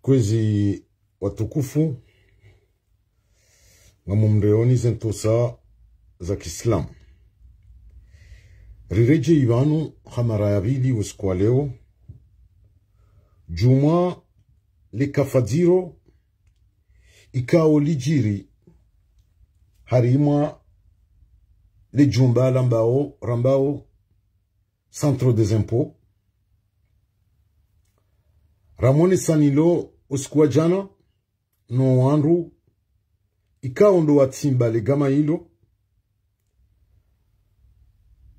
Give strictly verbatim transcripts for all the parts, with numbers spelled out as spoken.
Kwezi watukufu, ngamumreoni ze ntsontsa za kiislamu. Riredjeyi pvanu ha mara ya pvili usiku wa leo, djumwa le kafadziro ikao lidjiri harimwa le djumba lambao, rambao Centre des Impôts. Ramonesani lo usiku wa djana no wandru ikao ndo watsimba le gama ilo.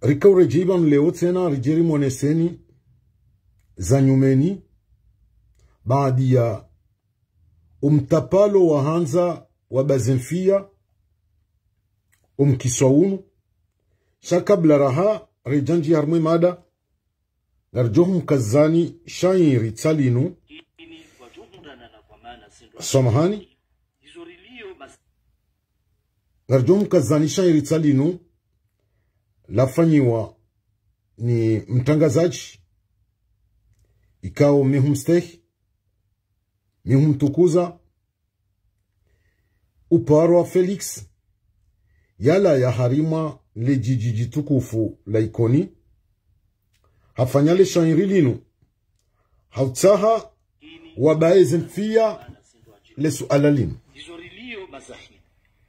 Rikao redjeyi pvanu leo tsena ridje rimoneseni za nyumeni, baadi ya umtapalo wa handza wa bazenfiya, umkiswa unu. Sha kabla raha redjandji harimwa e mada, ngaridjo humkazani shairi tsa linu. Samahani. Ngaridjo humkazani shairi tsa linu, lafanyiwa ni mtrangazadji ikao mi humstehi, mi humtukuza, uparwa Felix, yalawa harimwa le djidji djitukufu la Ikoni, hafanya le shairi linu, ha utsaha wabaye ze mfiya le suala linu. Izo rilio mazahidi,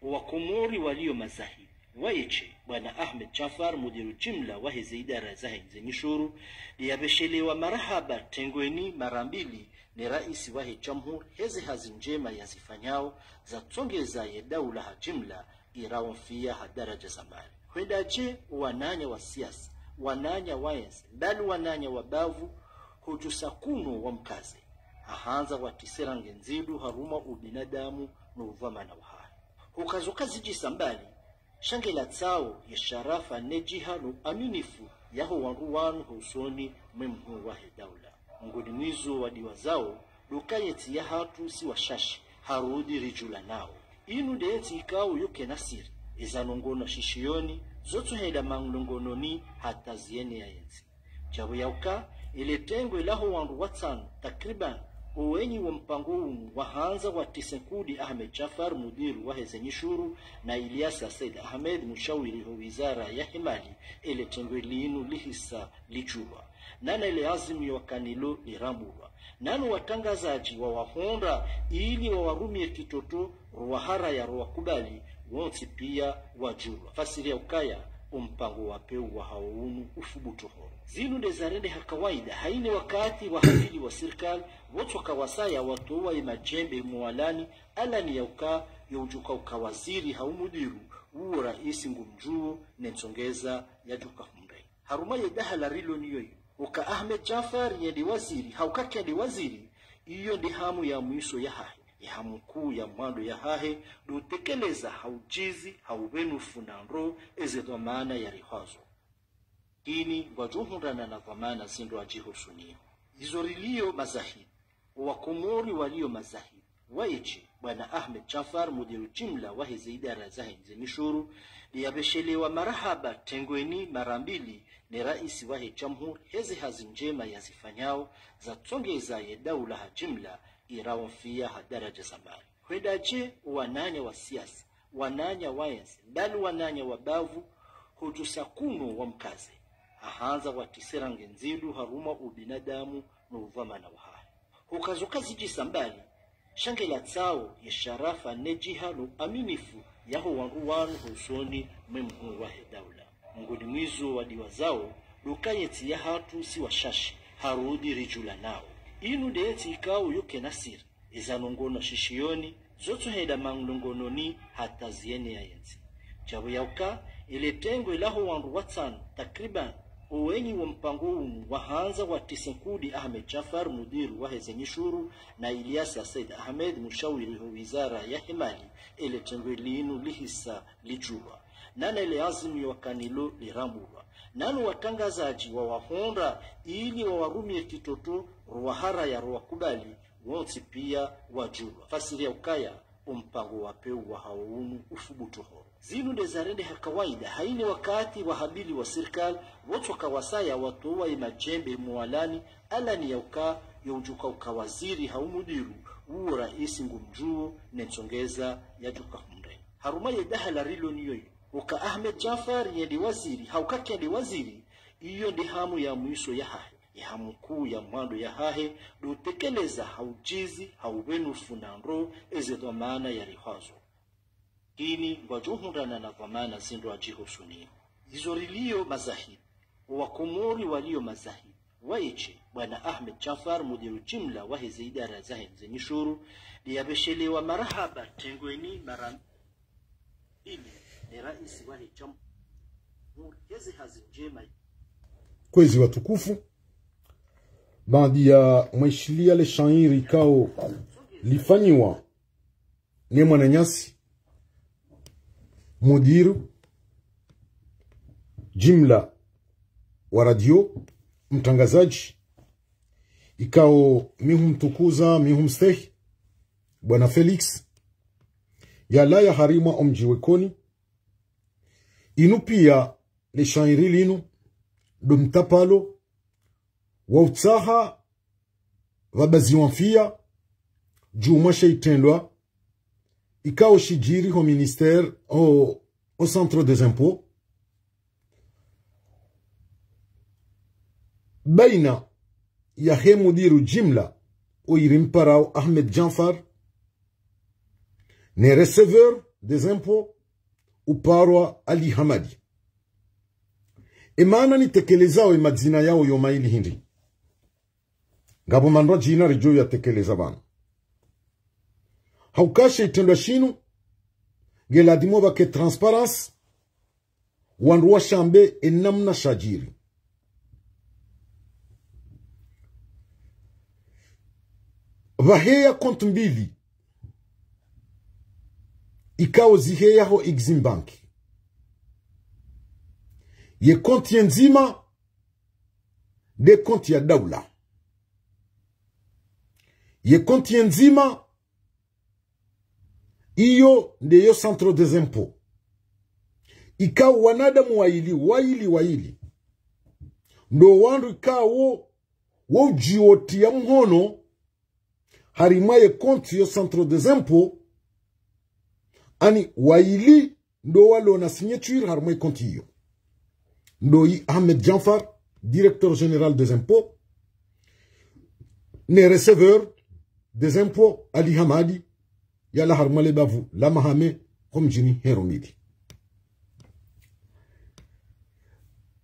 owakomori walio mazahidi, waye she bwana Ahmed Jafar, mudiru jimla wahe ze idara zahe ndze nyishuru, liyabeshelewa marahaba tengweni mara mbili ne raisi wahe jamhuri, heze hazi ndjema yazifanyao za tsongeza ye daula ha jimla, irao mfiya ha daraja za mbali. Hwenda she owananya wa siasa, wananya wa entsi, mbali wananya wa bavu, hodjusa kuno wamkaze, ahandza watrise rangi ndzidu harumwa ubinadamu no udhwamana wahahe. Hukazo kazidjisa mbali, sha nge latsao ye sharafa ne djiha no aminifu yaho wandru wanu ho usoni mwe mhuu wahe daula. Mngoni mwa izo wadiwazao, ndo uka ye ntsi yahatru si washashi, harudi ridjulanao. Inu nde ntsi ikao yokena siri, eza nongono shishiyoni, zotsohenda manglongononi hata ziyeneya ye ntsi. Djapvo ya uka, ele tengwe laho wandru watsanu, takriban, owenyi wo mpango unu wahandza watrise nkudi Ahmed Jafar, mudiru wahe ze nyishuru, na Ilyasa Said Ahmed, mshawiri ho wizara yahe mali, ele tengwe linu lihisa lidjulwa. Nana ele azimio wakanalo lirambulwa. Nano watrangazadji wawahondra ili wawarumie kitoto, rowaharaya rowakubali, wontsi pia wadjulwa. Fasiri ya ukaya, ompango wa peu wahao unu ufubutu horo. Zinu nde zarendeha kawaida, haina wakati wahabili wa sirikali, pvotsoka wasaya watowa ye madjembe mwalani, alani ya uka, yo udjuka uka waziri hau mudiru, uwo raisi ngumdjuo, ne ntsongeza yadjuka humre. Harumwa ye dahala rilo nayo iyo, uka Ahmed Jafar yende waziri, hau kakende waziri, iyo nde hamu ya mwiso yahahe. Ye hamu nkuu ya mwando yahahe, ndo utekeleza ha udjizi, ha upvenufu na ndro, eze dhwamana yarihwazo. Ini ngwadjo hundrana na dhwamana zindru adjiho suniyo. Izo rilio mazahidi, owakomori walio mazahidi, waye she bwana Ahmed Jafar, mudiru jimla wahe ze idara zahe ndze nyishuru, liyabeshelewa marahaba tengweni mara mbili ne raisi wahe jamhuri, heze hazi ndjema yazifanyao za tsongeza ye daula ha jimla, irao mfiya ha daraja za mbali. Hwenda she owananya wa siasa, wananya wa entsi, mbali wananya wa bavu, hodjusa kuno wamkaze, ahandza watrise rangi ndzidu harumwa ubinadamu no udhwamana wahahe. Hukazo kazidjisa mbali, sha nge latsao ye sharafa ne djiha no aminifu yaho wandru wanu ho usoni mwe mhuu wahe daula. Mngoni mwa izo wadiwazao, ndo uka ye ntsi yahatru si washashi, harudi ridjulanao. Inu nde ntsi ikao yokena siri, eza nongono shishiyoni, zotsohenda manglongononi hata ziyeneya ye ntsi. Djapvo ya uka, ele tengwe laho wandru watsanu, takriban, owenyi wo mpango unu wahandza watrise nkudi Ahmed Jafar, mudiru wahe ze nyishuru, na Ilyasa Said Ahmed, mshawiri ho wizara yahe mali, ele tengwe linu lihisa lidjulwa. Nana ele azimio wakanalo lirambulwa. Nano watrangazadji wawahondra ili wawarumie kitoto, rowaharaya rowakubali, wontsi pia wadjulwa. Fasiri ya ukaya, ompango wa peu wahao unu ufubutu horo. Zinu nde zarendeha kawaida, haina wakati wahabili wa sirikali, pvotsoka wasaya watowa ye madjembe mwalani, alani ya uka, Yo udjuka uka waziri hau mudiru, uwo raisi ngumdjuo ne ntsongeza yadjuka humrenge. Harumwa ye dahala rilo nayo, uka Ahmed Djanfar yende waziri, hau kakende waziri, iyo nde hamu ya mwiso yahahe. Ye hamu kuu ya mwando yahahe, ndo utekeleza ha udjizi, ha upvenufu na ndro, eze dhwamana yarihwazo. Ini ngwadjo hundrana na dhwamana zindru adjiho suniyo. Izo rilio mazahidi. Owakomori walio mazahidi. Waeshe, bwana Ahmed Djanfar, mudiru jimla waheze idara zahe ndze nyishuru, liyapveshelewa marahaba tengweni mara mbili ne raisi wahe jamhuri. Heze hazi ndjema. Kwezi watukufu, baada ya mwishilia le shairi ikao lifanyiwa ne mwananyasi, mudiru jimla wa radio, mtrangazadji, ikao mi humtukuza, mi humstehi, bwana Felix, yalawa harimwa omdji wa Ikoni. Inu pia le shairi linu ndo mtapalo wa utsaha pvapvaziwa mfia djumwa she itrendwa ikao shidjiri ho ministère, ho, ho centre des impôts, baina yahe mudiru jimla, o iri mparao Ahmed Djanfar, ne receveur des impôts, uparwa Ali Hamadi. Emana nitekelezao emadzina yao yo maili hindri. Ngapvo mandrwadjina ridjo yatekeleza pvanu. Hauka she itrendwa shinu, ngeladhimu pvake transparence, wandru washambe enamna shadjiri. Pvaheya compte mbili, ikao ziheya ho Exim Bank. Ye compte ye ndzima, nde compte ya daula. Ye compte ye ndzima, iyo nde yo centre des impôts. Ikao wanadamu waili, waili, waili, ndo wandru ikao wo udjiwotia mhono harimwa ye compte yo centre des impôts, ani waili ndo walo na signature harimwa ye compte iyo. Ndo yi Ahmed Djanfar, directeur général des impôts, ne receveur des impôts, Ali Hamadi, yalawa harimwa le bavu la Mahame, ho mdjini Hero Midi.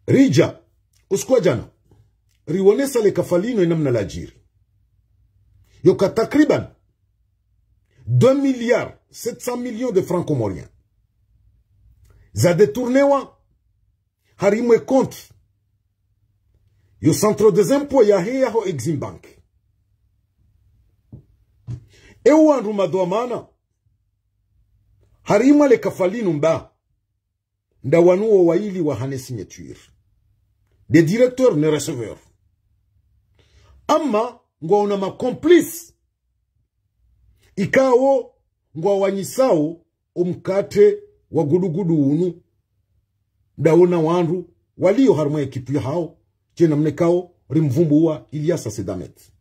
Ridja, usiku wa djana, riwonesa le kafa linu enamna ladjiri. Yoka takriban deux milliards sept cents millions de francs comoriens zadétournewa harimwa e compte yo centre des impôts yaheya ho Exim Bank. E wandru madhwamana harimwa le kafa linu mba nda wanu wo waili wahane signature, nde directeur ne receveur. Ama ngwaona ma complices ikao ngwawanyisao omkatre wa gudugudu unu, ndaona wandru walio harimwa ekipu yahao, dje namna ikao rimvumbuwa Iliasa Sedamet.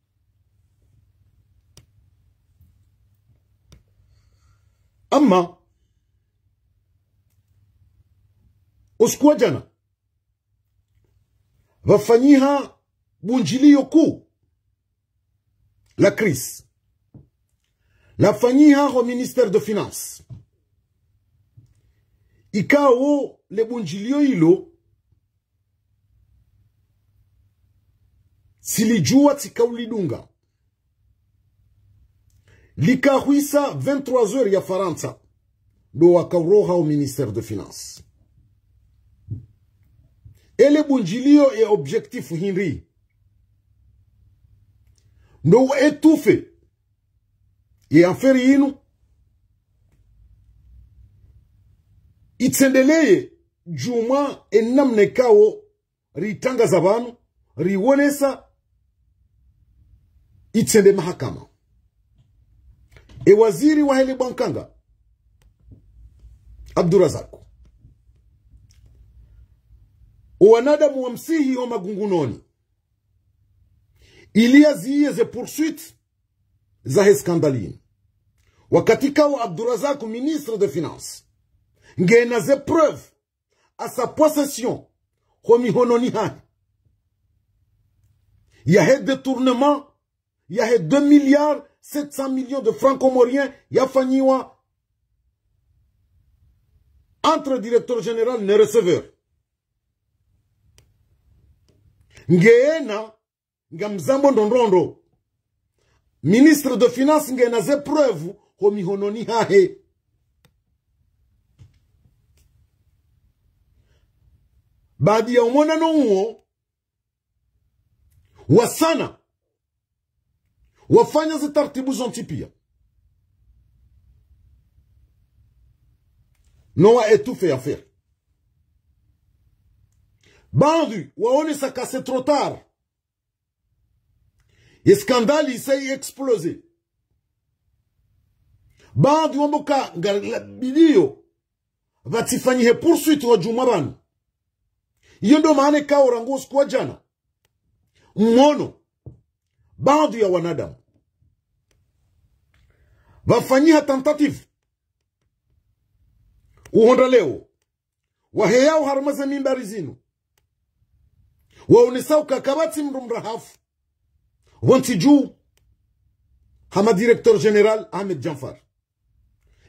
Ama, usiku wa djana, pvafanyiha bundjiliyo kuu la crise. Lafanyiha ho ministère de finances. Ikao le bundjiliyo ilo, tsilidjuwa tsika ulidunga. Likahwisa vingt-trois heures ya Farantsa, ndo wakauroha o ministère de finances. Ele bundjiliyo e objectif hindri? Ndo u étouffer ye affaire yinu, itsendeleye djumwa enamna ikao ritangaza pvanu, riwonesa, itsende mahakama. E waziri wahe le bwankanga, Abdourazak, o wanadamu wamsihi ho magungunoni, Ili yaziye ze poursuites zahe scandale yinu. Wakati kawo Abdourazak, ministre de Finances, ngena ze preuves à sa possession, ho mihononi hahe, yahe détournement yahe deux milliards sept cents millions de francs comoriens yafanyiwa entre directeur général ne receveur. Ngena, ngamzambo ndrongoo ndro. Ministre de Finances ngena ze preuves ho mihononi hahe. Baada ya umonano uwo, wasana wafanya ze taratibu zontsi pia, no wa étouffer ye affaire. Baadhwi waonesa ka c'est trop tard. Ye scandale yisa yi exploser. Baadhwi wamba ka ngarilabidio pvatsifanyihe poursuite wa djumwa pvanu. Iyo ndo maana kawo rangu usiku wa djana, mwono baadhwi ya wanadamu pvafanyiha tentative, uhondra leo, waheyao harumwa ze mimbari zinu, waonesa uka kapvatsi mndru mrahafu pvontsi dju hama directeur général Ahmed Djanfar.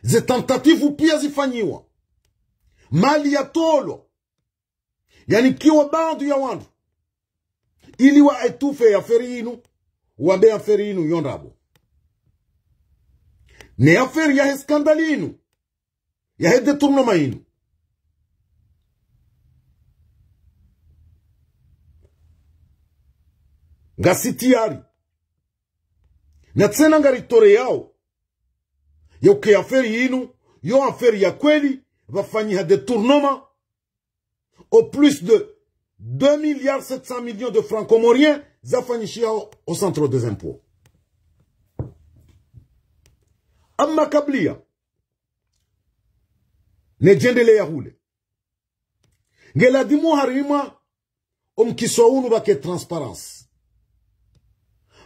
Ze tentative pia zifanyiwa, mali yatolwa, yanikiwa baadhwi ya wandru, ili wa étouffer ye affaire yinu, wambe ye affaire yinu yo ndrabo. Ne affaire yahe scandale yinu, yahe détournement yinu, ngasi tayari. Na tsena ngaritoleyao ya uka ye affaire yinu yo affaire ya kweli, pvafanyiha détournement au plus de deux milliards sept cents millions de francs comoriens zafanyishiha au, au centre des impôts. Amma kabla nidjendelee hule, ngeladhimu harumwa omkiso unu pvake transparence.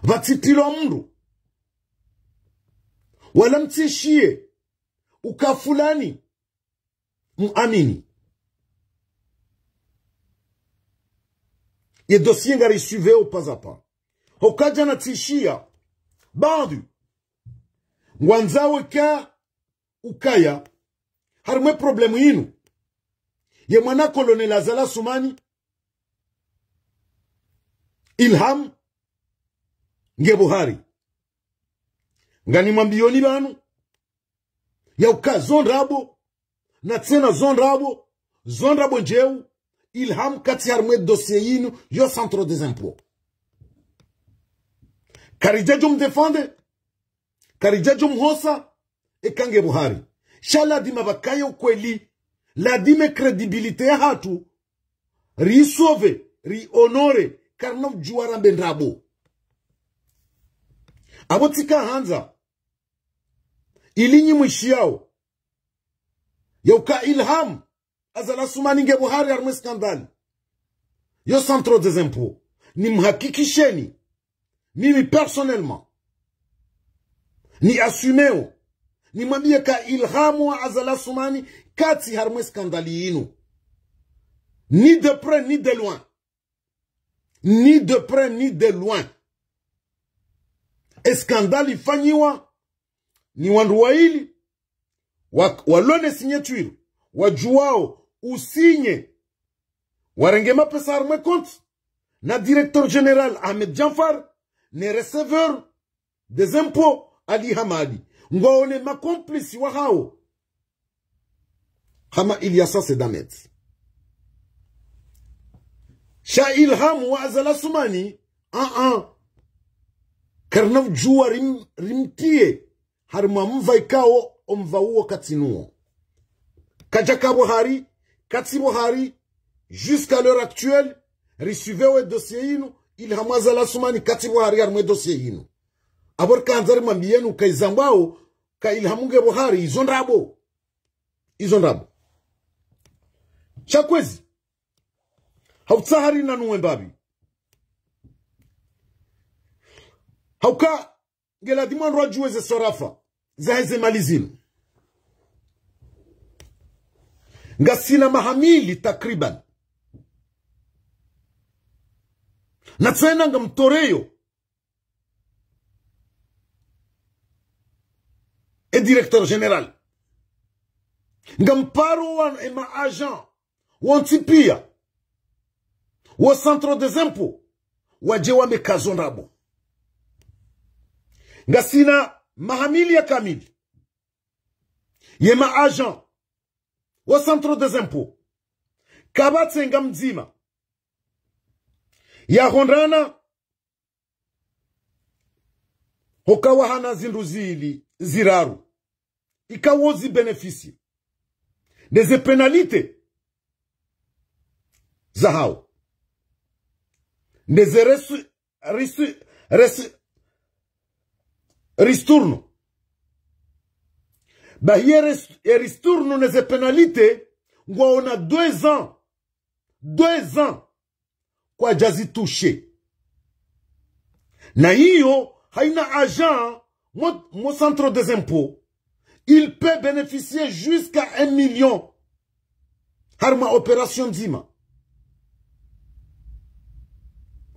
Pvatsitrilwa mndru, wala mtsishiye uka fulani mwamini. Ye dossier ngari suivre au pas à pas. Hauka djana tsishiya baadhwi ngwandzao ka ukaya harumwa ye problème yinu, ye mwana Colonel Azali Assoumani, Ilham nge buhari. Nganimwambiyoni pvanu ya uka zo ndrabo, na tsena zo ndrabo, zo ndrabo ndjeu, Ilham katsi harumwa ye dossier yinu yo centre des impôts. Karidjadjo mdéfendre, karidjadjo mhosa, eka nge buhari. Sha ladhima pvakaye ukweli, ladhima ye crédibilité yahatru ri sauver, ri honorer, karina udjuwa rambe ndrabo. Apvo tsika handza ili nyi mwishiyao ya uka Ilham Azali Assoumani nge buhari harumwa ye scandale yo centre des impôts, nimhakikisheni, mimi personnellement, ni assumeo, nimwambiye ka Ilham wa Azali Assoumani katsi harumwa ye scandale yinu, ni de près ni de loin. Ni de près ni de loin. Ye scandale yifanyiwa ni wandru wayili wa, walona ye signature, wadjuwao usigner, warenge mapesa harumwa ye compte, na directeur général Ahmed Djanfar, ne receveur des impôts Ali Hamadi. Ngwawo ne macomplices wahawo hama Ilyasa Said Ahmed. Sha Ilham wa Azali Assoumani, a a, karina udjuwa rim, rimtriye harumwa mva ikao omva uwo katsi nuwo. Kadjaka buhari, katsi buhari, jusqu'à l'heure actuelle, ri suivre ye dossier yinu, Ilham Azali Assoumani katsi buhari harumwa ye dossier yinu. Apvo rika handza rimwambiyeni uka izo zambwao ka Ilham nge buhari, izo ndrabo. Izo ndrabo. Sha kwezi, hautsaha ri nanuwe mbapvi. Hauka, ngeladhimu wandru wadjuwe ze swarafa zaheze mali zinu. Ngasina maha mili takriban. Na tsena ngamtoreyo e directeur général. Ngamparo wa e ma agent wontsi piya wo Centre des Impôts, wadje wambe kazo ndrabo. Ngasina maha mili ya kamili ye ma agent wo Centre des Impôts, kapvatsi nga mdzima yahondrana hoka wahana zindru zili ziraru, ikao zi bénéficier ndeze pénalité zahawo, ndeze resu-, resu-, resu-, ristourno. Bahi ye res-, ye ristourno neze pénalité, ngwaona deux ans, deux ans kwadja zi toucher. Na iyo, haina agent mo, mo Centre des Impôts, il peut bénéficier jusqu'à un million harumwa opération ndzima,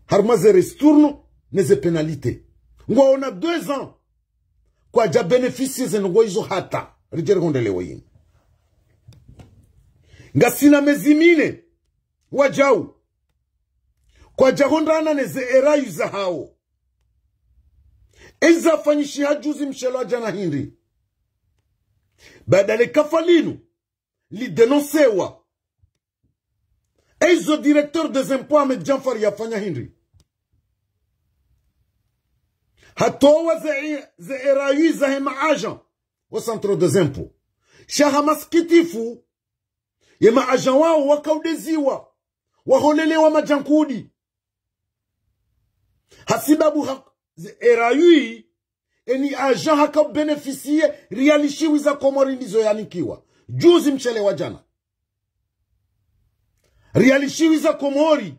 harumwa ze ristourno neze pénalité. Ngwaona deux ans kwadja bénéficier ze ndrongoo izo hata. Ridjeri hondrele wo yini. Ngasina mezi mine wadjau kwadja hondrana neze R A U zahawo. Eza fanyishiha juzi mshelo wa djana hindri, baada le kafa linu li dénoncewa. Ezo directeur des impôts Ahmed Djanfar yafanya hindri? Hatowa ze, ze R A U zahe ma agent wo Centre des Impôts. Sha ha masikitifu, ye ma agent wawo wakaudeziwa, waholelewa madjankudi. Hasibabu ha, ze R A U, eni agent haka bénéficier riali shihwi za Komori ndizo yanikiwa. Juzi mshele wa djana. Riali shihwi za Komori,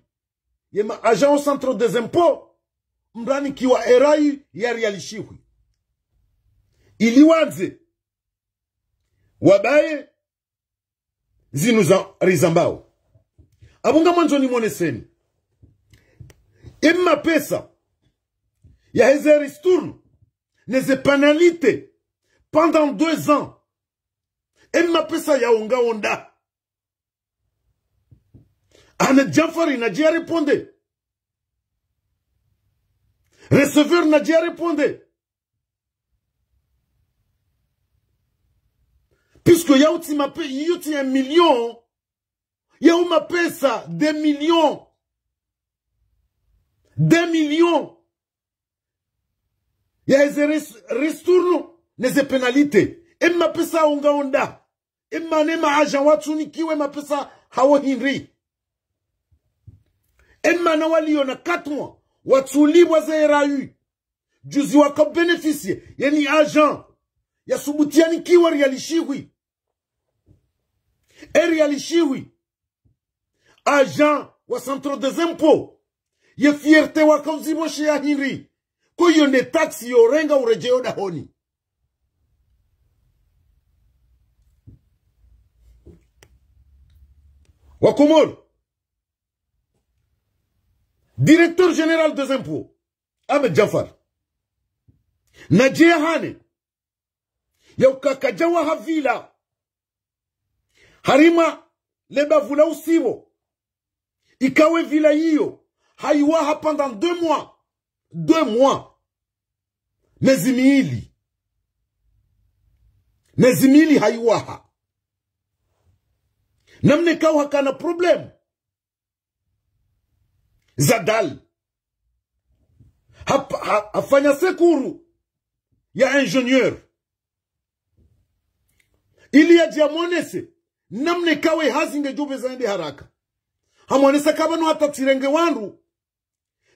ye ma agent wo Centre des Impôts, mranikiwa R A U ya riali shihwi. Ili wandze wabaye zinu za, rizambao. Apvo ngamwandzo nimwoneseni e mapesa yaheze ristourno neze pénalité pendant deux ans. E mapesa yawo ngaonda? Ahmed Djanfar nadje ya répondre. Receveur nadje ya répondre. Puisque yawo tsi mape-, iyo tsi un million, yawo mapesa deux millions. Deux millions. Yaheze ris-, ristourno neze pénalité. E mapesa yawo ngaonda? E mana e ma agent watsunikiwe mapesa hawo hindri? E mana waliona quatre mois watsulipvwa ze R A U. Juzi waka bénéficier yeni agent yasubutu yanikiwa riali shihwi. E riali shihwi, agent wa Centre des Impôts, ye fierté waka uzipvosheya hindri? Ko iyo nde taxe yo renga uredjeyo dahoni. Wakomoro, directeur général des impôts, Ahmed Djanfar, nadje yahane yauka kadja waha villa harimwa le bavu la Usiwo. Ikao e villa iyo hayiwaha pendant deux mois. Deux mois. Mezi mili. Mezi mili hayiwaha. Namna ikao hakana problème za dalle. Ha, ha, hafanya secours ya ingénieur ili yadje yamwonese namna ikao e hazi ngedjo pvendza yende haraka. Hamwonesa ka pvanu hata tsirenge wandru,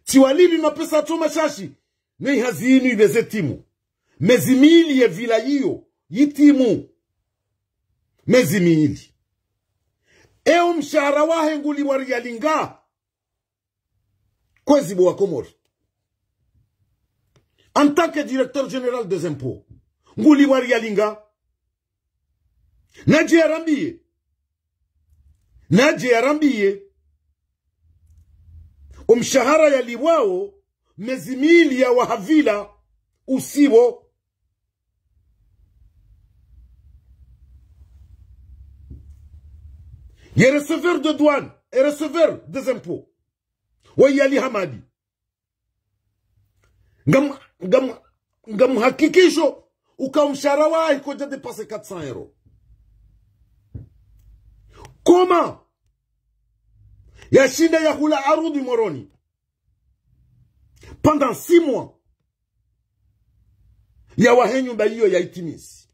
tsiwalipvi mapesa yatso mashashi, ne hazi yinu ipvendze yitimu. Mezi mili ye villa iyo yitimu. Mezi mili. Eo mshahara wahe ngulipvwa riali nga? Kwezi bo Wakomoro. en tant que directeur général des impôts, ngulipvwa riali nga? Nadje yarambiye. Nadje yarambiye. Omshahara yalipvwao mezi mili ya wahavila usiwo. Ye receveur de douane, ye receveur des impôts, waye Ali Hamadi. Ngam, ngam, ngamhakikisho uka omshahara wahe kaudja dépasser quatre cents euros. Comment yashinda yahula arudhi Moroni pendant six mois, yawahe nyumba iyo yaitimizi?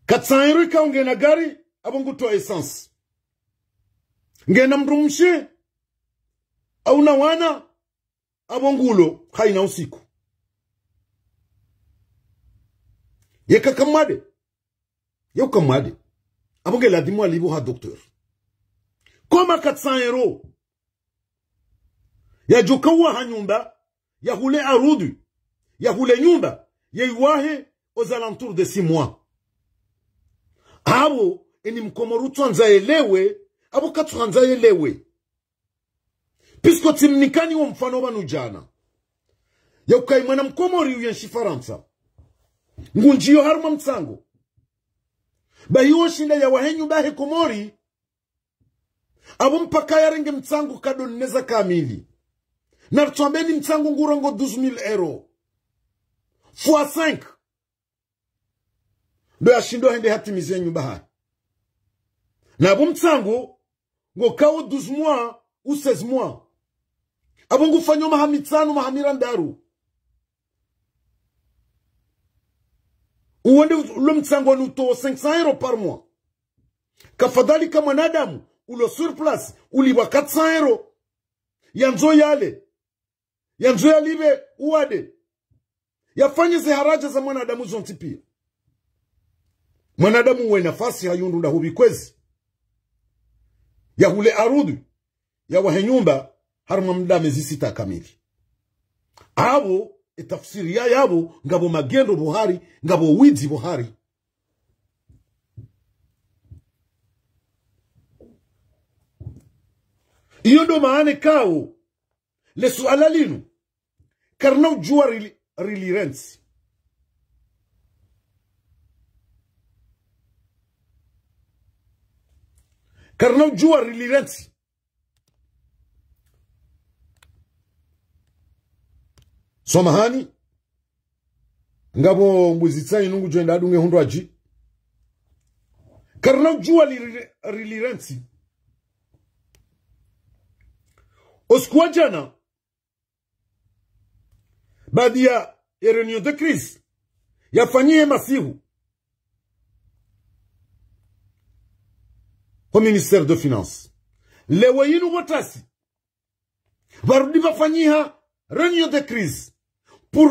Quatre cents euros ikao ngena gari, apvo ngutoa essence. Ngena mdrumshe, au na wana, apvo ngulo, haina usiku. Yeka kamwade. Yeka kamwade. Apvo nge ladhimu alipvwe ha docteur. Comment quatre cents euros yadjoka uwaha nyumba, yahule arudhi, yahule nyumba, yaiwahe aux alentours de six mois? Apvo, eni Mkomori utsuhandza yelewe, apvo katsuhandza yelewe. Puisque tsimnikani wo mfano pvanu djana. Yaukayi mwana Mkomori uyenshi Farantsa, ngundjiyo harumwa mtsango. Bahi wo shinda yawahe nyumba he Komori, apvo mpaka yarenge mtsango kado nne za kamili. Naritswambeni mtsango ngurengo douze mille euros. Fois cinq. Ndo yashindo hende hatimize nyumba hahe. Na apvo mtsango ngokao douze mois ou seize mois. Apvo ngufanyo maha mitsanu, maha mirandaru. Uwo nde ulo mtsango ni utowo cinq cents euros par mois. Kafadhali ka mwanadamu ulo sur place, ulipvwa quatre cents euros. Yandzo yale. Yandzo yalipve uwade. Yafanye ze haraja za mwanadamu zontsi pia. Mwanadamu uwe nafasi hayundru nda hupvi kwezi. Yahule arudhi, yawahe nyumba, harumwa mda mezi sita kamili. Apvo, e tafsiri ya yapvo, ngapvo magendo pvo hari, ngapvo widzi pvo hari. Iyo ndo maana ikao, le suala linu, karina udjuwa rili, rilirentsi. Karina udjuwa rilirentsi. Samahani, ngapvo mbuzi tsa inu ngudjo enda adunge hundru adji. Karina udjuwa li, ri, rilirentsi. Osiku wa djana, baada ya réunion de crise yafanyihe masihu ho ministère de finances, leo yinu pvontsi pvarudi pvafanyiha réunion de crise pour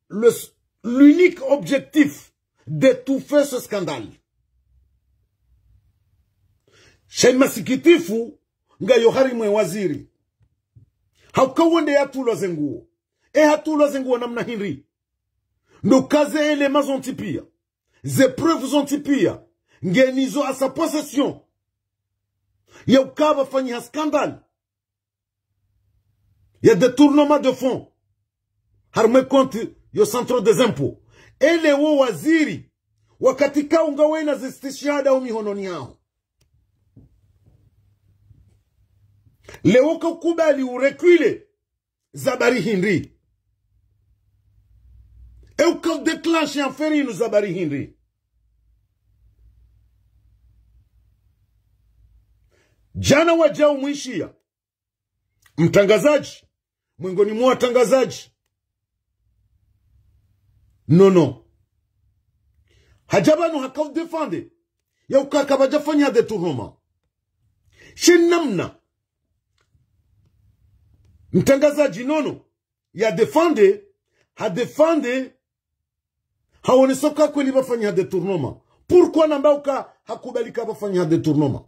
le, l'unique objectif d'étouffer ce scandale. Sha ye masikitifu ngayo harimwa e waziri. Hauka wo nde yatulwa ze nguo. E hatulwa ze nguo namna hindri? Ndo uka ze éléments zontsi pia, ze preuves zontsi pia, nge nizo à sa possession, yauka pvafanyiha scandale ya détournement de fonds harumwa e compte yo centre des impôts. Ele wo waziri, wakati kaunga wena ze stishahada ho mihononi haho, leo kaukubali ureculer, za bari hindri? E uka udéclencher affaire inu za bari hindri? Djana wadjau mwishiya mtrangazadji, mwengoni mwa watrangazadji. Non, non. Hadja pvanu haka udéfendre yauka kapvadjafanyiha détournement. Sha namna mtrangazadji, non, non, yadéfendre, hadéfendre, haonesa uka kweli pvafanyiha détournement. Pourquoi namba uka hakubali uka pvafanyiha détournement?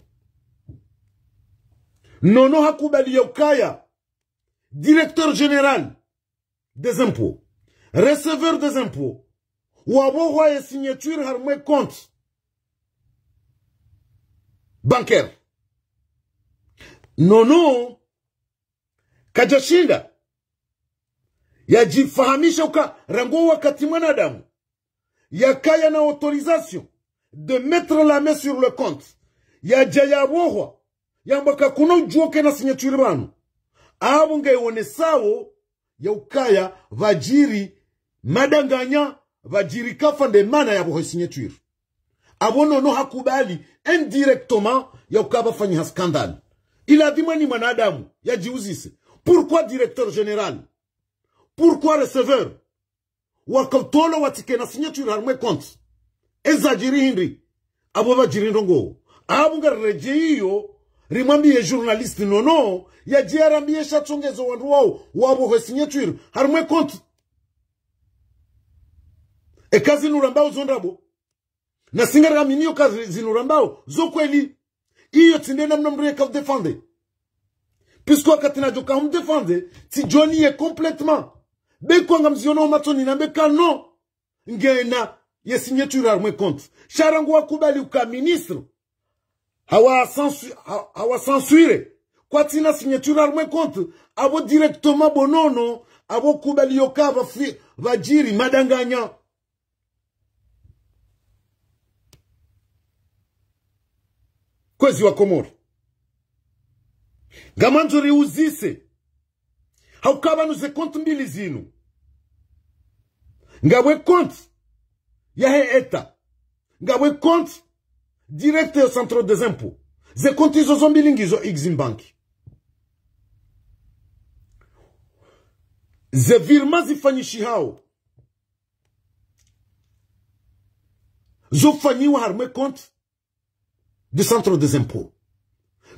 Nono hakubali ya ukaya directeur général des impôts, receveur des impôts, wabohwa ye signature harumwa ye compte bancaire. Nono kadjashinda yadjifahamisha uka rangu wakati mwanadamu yakaya na autorisation de mettre la main sur le compte, yadja yabohwa, yamba kakuna udjuwa ukena signature pvanu. Apvo nge wonesao ya ukaya pvadjiri madanganya, pvadjiri kafa nde mana yabohwa ye signature. Apvo Nono hakubali indirectement ya ukaya pvafanyiha scandale. Ila dhwimani mwanadamu yadjiuzise, pourquoi directeur général? Pourquoi receveur? Wakautolwa watsikena signature harumwa ye compte. Eza djiri hindri? Apvo pvadjiri ndrongo. Apvo ngariredjeyi iyo, rimwambiye journaliste Nono, yadje yarambiye sha tsongezo wandru wao wabohwe signature harumwa ye compte. Eka zinu rambao zo ndrabo, nasi ngaraminio ka zi-, zinu rambao zo kweli. Iyo tsi nde namna mndru yeka udéfendre. Puisque wakati nadjo ka umdéfendre, tsidjoniye complètement. Be kwanga mziono matsoni nambe ka non, ngena ye signature harumwa ye compte. Sha rangu wakubali uka ministre hawa censu-, ha-, hawa censuré, kwatsina signature harumwa ye compte, apvo directement bo Nono, apvo kubali yo ka pvafi-, pvadjiri madanganya. Kwezi wa Komori, ngamwandzo riuzise, hauka pvanu ze compte mbili zinu. Ngapvo ye compte yahe État, ngapvo ye compte direct yo Centre des Impôts. Ze compte izo zo mbili ngizo Exim Bank. Ze virement zifanyishihao zofanyiwa harumwa ye compte du Centre des Impôts.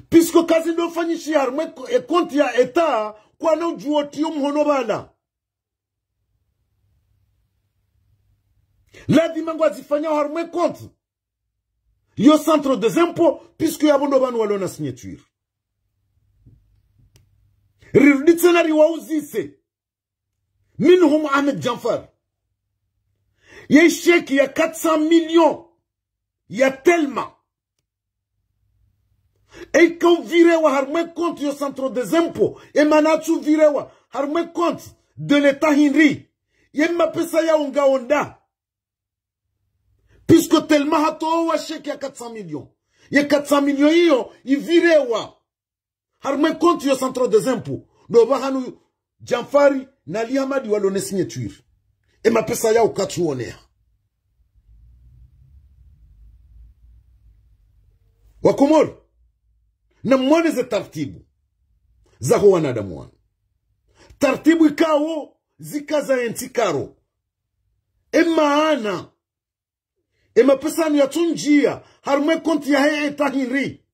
Puisque kazi ndo fanyishiha harumwa ye co-, ye compte ya État, kwana udjuwa utriyo mhono pvala. Ladhima ngwazifanyao harumwa ye compte yo Centre des Impôts, puisque yapvo ndo pvanu walona signature. Rirudi tsena riwauzise. Minhum Ahmed Djanfar. Ye chèque ya quatre cents millions ya Telma, eka uvirewa harumwa ye compte yo Centre des Impôts, e mana tsu virewa harumwa ye compte de l'État hindri, ye mapesa yao ngayo nda? Puisque Telma hatowa chèque ya quatre cents millions. Ye quatre cents millions iyo ivirewa harumwa ye compte yo Centre des Impôts, ndo pvahanu Djanfari na Ali Hamadi walona signature. E mapesa yao katsuoneha. Wakomori, namwone ze tartibu zaho wanadamu wanu. Tartibu ikao zikaza ye ntsi karo. E mana e mapesa yanu yatsundjia harumwa ye compte yahe État hindri?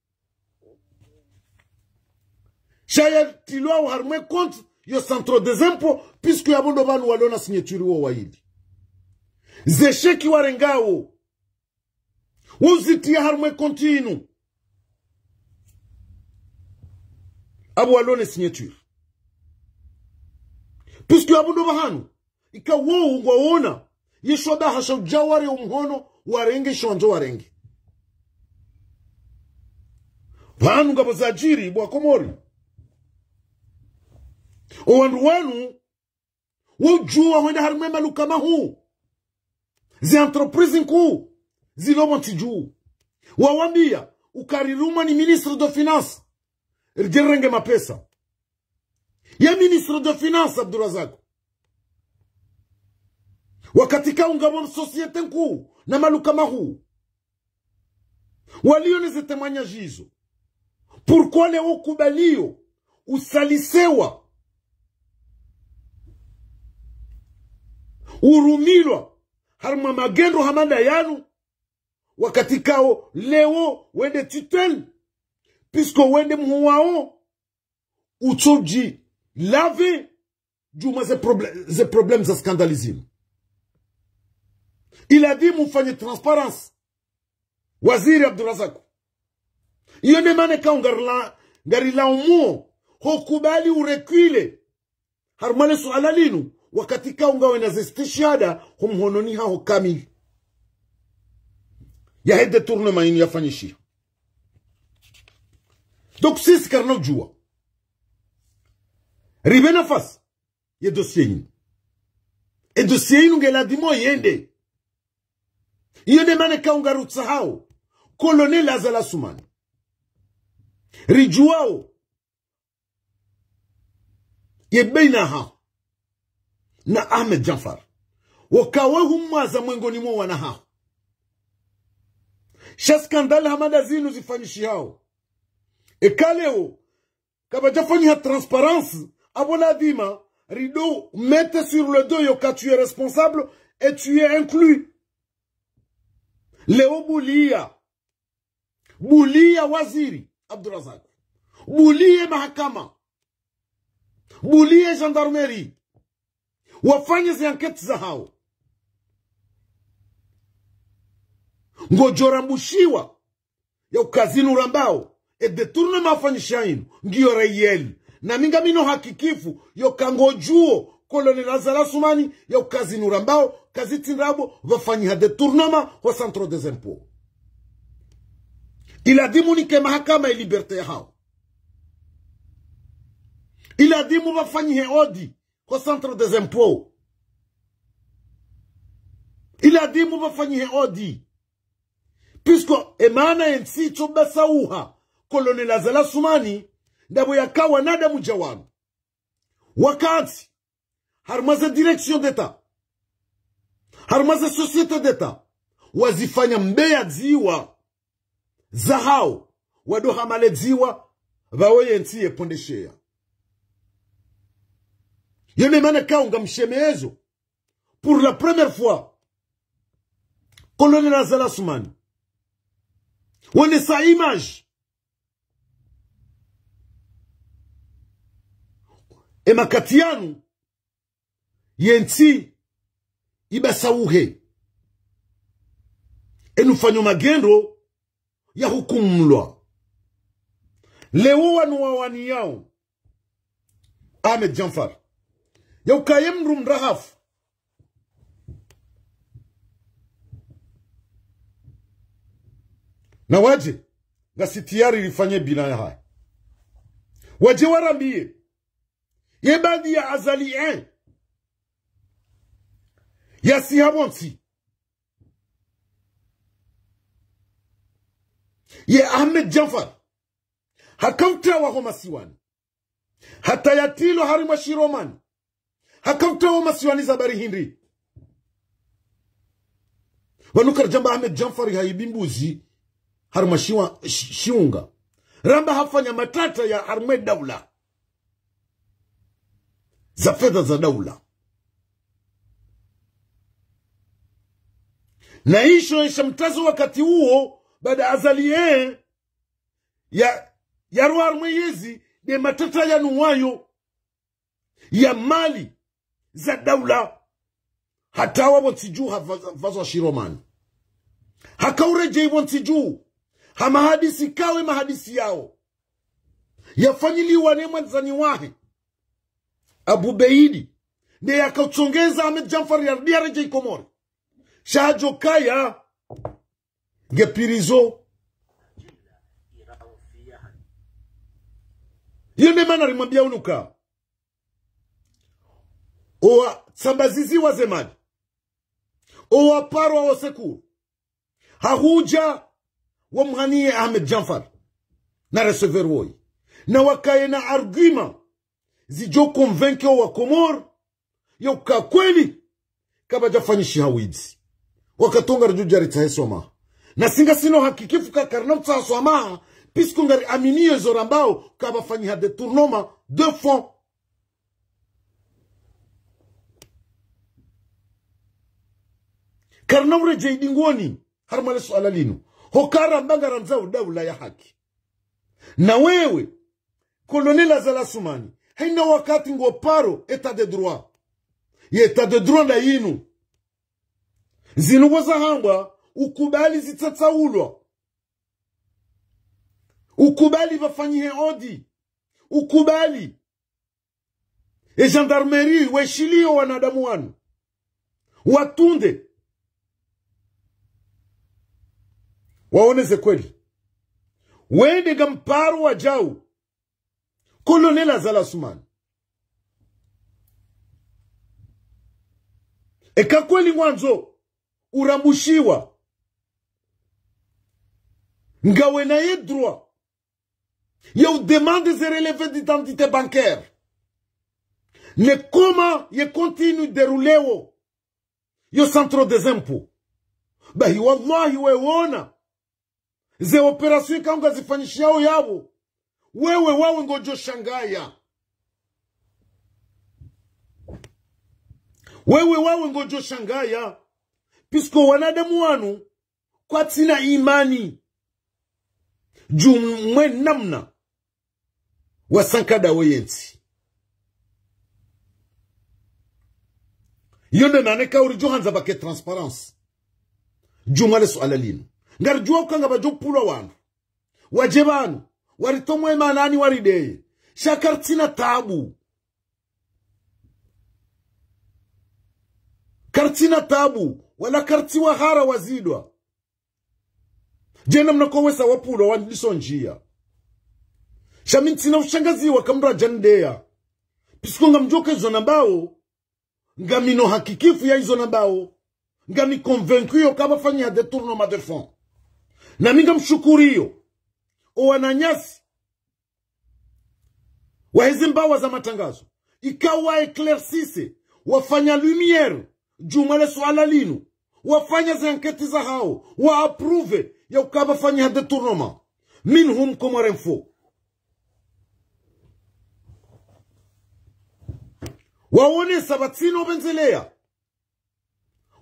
Sha yatrilwao harumwa ye compte yo Centre des Impôts, puisque yapvo ndo pvanu walona signature wo wayili. Ze chèque warengao, wo uzitria harumwa ye compte inu, apvo walona signature. Puisque yapvo ndo pvahanu ika wo ngwaona ye shwaba hasha udja ware umhono warenge, sho wandzo warenge. Pvanu ngapvo zadjiri bo Wakomori. O wandru wanu, wo udjuwa hwenda harumwa ye maluka mahuu, zi entreprise nkuu zilo pvo ntsi dju, wawambia uka rirumwa ni ministre de finance ridje rirenge mapesa. Ye ministre de finance Abdourazak, wakati ikao ngapvo société nkuu na maluka mahuu, walio ne ze témoignages izo, pourquoi leo ukubaliyo usalisewa, urumilwa harumwa magendo hama nda yanu, wakati ikao leo wende tutelle, puisque wende mhuu wao utsodji laver djumwa ze problè-, ze problèmes za scandale zinu. Iladhimu ufanye transparence, waziri Abdourazak. Iyo nde mana ikao ngarila-, ngarilaumuo, hukubali ureculer harumwa le suala linu, wakati kaunga wena ze stishada ho mhononi haho kamili yahe détournement inu yafanyishiha. Donc, sisi karina udjua. Ripve nafasi ye dossier inu. E dossier inu ngeladhimu yende. Iyo nde mana kaunga rutsahao Colonel Azali Assoumani. Ridjuao ye baina haho na Ahmed Djanfar, wakawe humwaza mwengoni mwa wana haho. Sha scandale hama nda zinu zifanyishihao, eka leo kapvadjafanyiha transparence, apvo ladhima rido mettre sur le dos yoka tu es responsable et tu es inclus. Leo buliya, buliya waziri Abdourazak, buliya mahakama, buliya gendarmerie, wafanye ze enquête zahao. Ngodjo rambushiwa yoka zinu rambao, e détournement yafanyishiha inu ngiyo réel. Na mi ngamina uhakikifu yoka ngodjuo Colonel Azali Assoumani, yoka zinu rambao kazitsi ndrabo, pvafanyiha détournement ho centre des impôts. Iladhimu nike mahakama e liberté yahao. Iladhimu pvafanyihe audit ho centre des impôts. Iladhimu pvafanyihe audit. Puisque e mana yentsi itso basauha Colonel Azali Assoumani, ndapvo yaka wanadamu dja wanu, wakantsi harumwa ze direction d'État, harumwa ze société d'État, wazifanya mbeya dziwa zahao, wado hamale dziwa, pvawo yentsi yepvondesheya. Yo nde mana kaunga mshemezo, pour la première fois, Colonel Azali Assoumani, wonesa image. E makati yanu, yentsi ibasauhe. Enu fanyo magendo ya hukumulwa. Leo wanu wawaniyao Ahmed Djanfar, yaukaye mndru mrahafu. Na wadje, ngasi tayari rifanye bilan yahahe. Wadje warambiye, ye baadhwi ya Azali, eh, yasiha pvontsi. Ye Ahmed Djanfar haka utawa ho masiwani, hata yatilwa harimwa Shiromani. Haka utawa ho masiwani za bari hindri. Pvanu karidjamba Ahmed Djanfar hayibi mbuzi harimwa shiwa-, shi-, shiunga. Ramba hafanya matata ya harimwa daula, za fedha za daula. Na isho esha mtazo wakati uwo, baada Azali, eh, ya, yarwa harimwa yezi, nde matata yanu wayo ya mali za daula. Hatawa pvontsi dju ha pva-, pvazwa Shiromani. Haka uredjei pvontsi dju ha mahadisi, kawe mahadisi yao yafanyiliwa ne mwandzani wahe Abu Beidi, nde yaka utsongeza Ahmed Djanfar yarudi yaredjei Komori. Sha hadjo kaya nge prison. Iyo nde mana rimwambia unu ka owa tsambaziziwa ze mali, owa parwa wo secours, hahudja wamhaniye Ahmed Djanfar na receveur woyi, na wakaye na argument zidjo convaincre owa Komori yauka kweli kapvadjafanyishiha widzi. Wakati wo ngaridjo djaritsahe swamaha. Na si ngasina uhakikifu ka karina utsaha swamaha, puisque ngari aminiyo ezo rambao kapvafanyiha détournement de fonds. Karina uredjei dingoni harimwa le suala linu, hoka ramba ngarandzao daula ya haki. Na wewe, Colonel Azali Assoumani, hayina wakati ngo paro état de droit. Ye état de droit nda yinu. Zinu pvo zahambwa, ukubali zitsatsaulwa. Ukubali pvafanyihe audit. Ukubali e gendarmerie weshiliyo wanadamu wanu. Watunde. Waone ze kweli. Wende ngamparo wadjau. Colonel Azali Assoumani. Eka kweli ngwandzo urambushiwa, ngawena ye droit ya udemande ze relevé d'identité bancaire. Ne comment ye continue déroulé wo yo centre des impôts. Bahi wallahi we wona ze opération ikao ngazifanyishiyao yapvo, wewe wawe ngodjo shangaya. Wewe wawe ngodjo shangaya. Puisque wanadamu wanu kwatsina imani djumwe namna wasankada wo yentsi. Iyo nde mana eka uridjo handza pvake transparence djumwa le suala linu. Ngaridjuwa uka ngapvadjo pulwa wandru wadje pvanu, waritomwe manani warideye. Sha karitsina tabu. Karitsina tabu, wala karitsi wahara wazidwa. Djena mna kowesa wapulwa wandiso ndjiya. Sha mi ntsina ushangaziwa ka mndru adja nideya. Puisque ngamdjuwa uka izo nambao, ngami no hakikifu ya izo nambao. Ngami convaincu yo ka pvafanyiha détournement de fonds. Na mi ngamshukuriyo o wananyasi wahe ze mbawa za matangazo ikao wa éclaircisse, wafanya lumière djumwa le suala linu, wafanya ze enquête zahao, wa approuvé ya uka pvafanyiha détournement. Minhum Comores Info. Waonesa pvatsina upvendzeleya.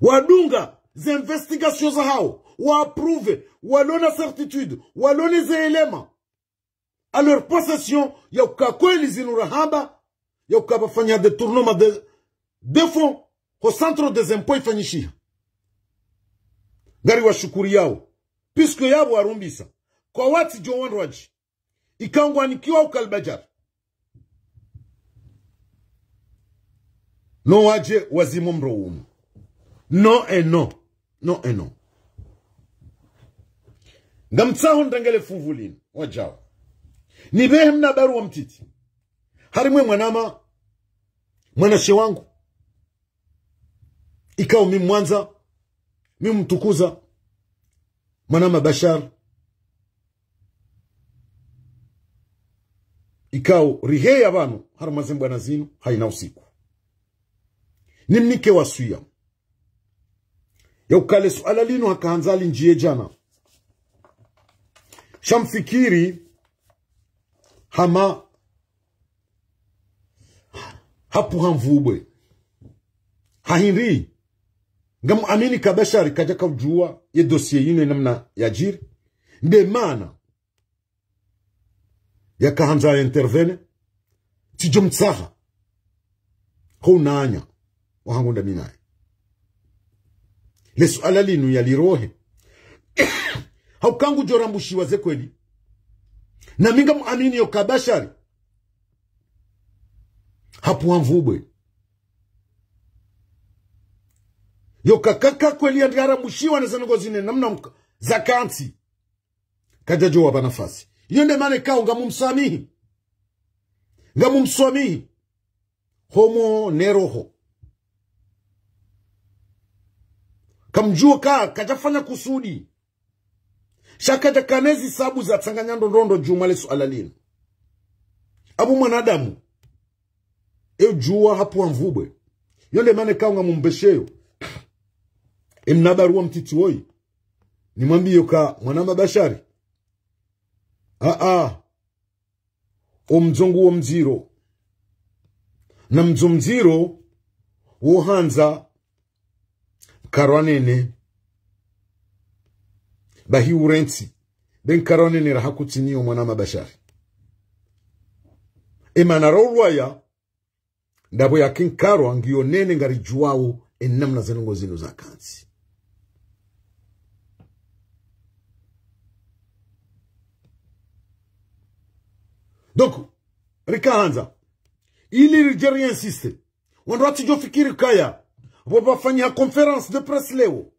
Wadunga ze investigation zahao, wa approuvé, walona certitude, walona ze éléments à leur possession, ya uka kweli zinu rahamba, ya uka pvafanyiha détournement de, de fonds, ho centre des impôts ifanyishiha. Ngariwashukuriyao, puisque yapvo warumbisa. Kwatsi djo wandru wadji ikao ngwanikiwa uka Albadjari. No wadje wazimo mro unu. Non et non. Non et non. Ngamtsaho nirenge le funvu linu, wadjau. Nipvehe mna baruwa mtiti. Harimwa e mwanama, mwanashe wangu. Ikao mi mwandza, mi mtukuza. Mwanama Bashar. Ikao riheya pvanu, harimwa ze mbwana zinu, haina usiku. Nimnike waswiya. Ya uka le suala linu haka handza lindjiye djana. Sha mfikiri hama hapvuha mvubwe. Ha hindri, ngamuamini ka Bashar kadjaka udjuwa ye dossier yinu ye namna yadjiri. Nde mana yaka handza ya intervenir, tsidjo mtsaha. Ho unanya wahangu ndami naye. Le suala linu yalirohe. Ha uka ngudjo rambushiwa ze kweli. Na mi ngamuamini yo ka Bashar hapvuha mvubwe. Yo ka kaka kweli yandri harambushiwa na ze ndrongo zinu ye namna mka-, zakantsi. Kadjadjo wapva nafasi. Iyo nde mana ikao ngamumswamihi. Ngamumswamihi. Ho moyo ne roho. Kamdjuwa ka, kadjafanya kusudi. Sha kadjakana ze sababu za tsanganya ndrondrondro djumwa le suala linu. Apvo mwanadamu, e udjuwa hapvuha mvubwe. Iyo nde mana ikao ngamumbesheyo. E mna baruwa mtiti woyi. Nimwambiyo ka mwanama Bashar. Aa. O mdzo nguwo mdziro. Na mdzo mdziro wo handza nkarwa nene. Bahi urentsi. Be nkarwa nene raha kutsiniyo mwanama Bashar. E mana ra ulwaya. Ndapvo yaka nkarwa ngiyo nene ngaridjuwao e namna ze ndrongo zinu zakantsi. Donc, rikahandza, ili ridje ri insiste. Wandru watsidjo fikiri kaya, pvo pvafanyiha conférence de presse leo,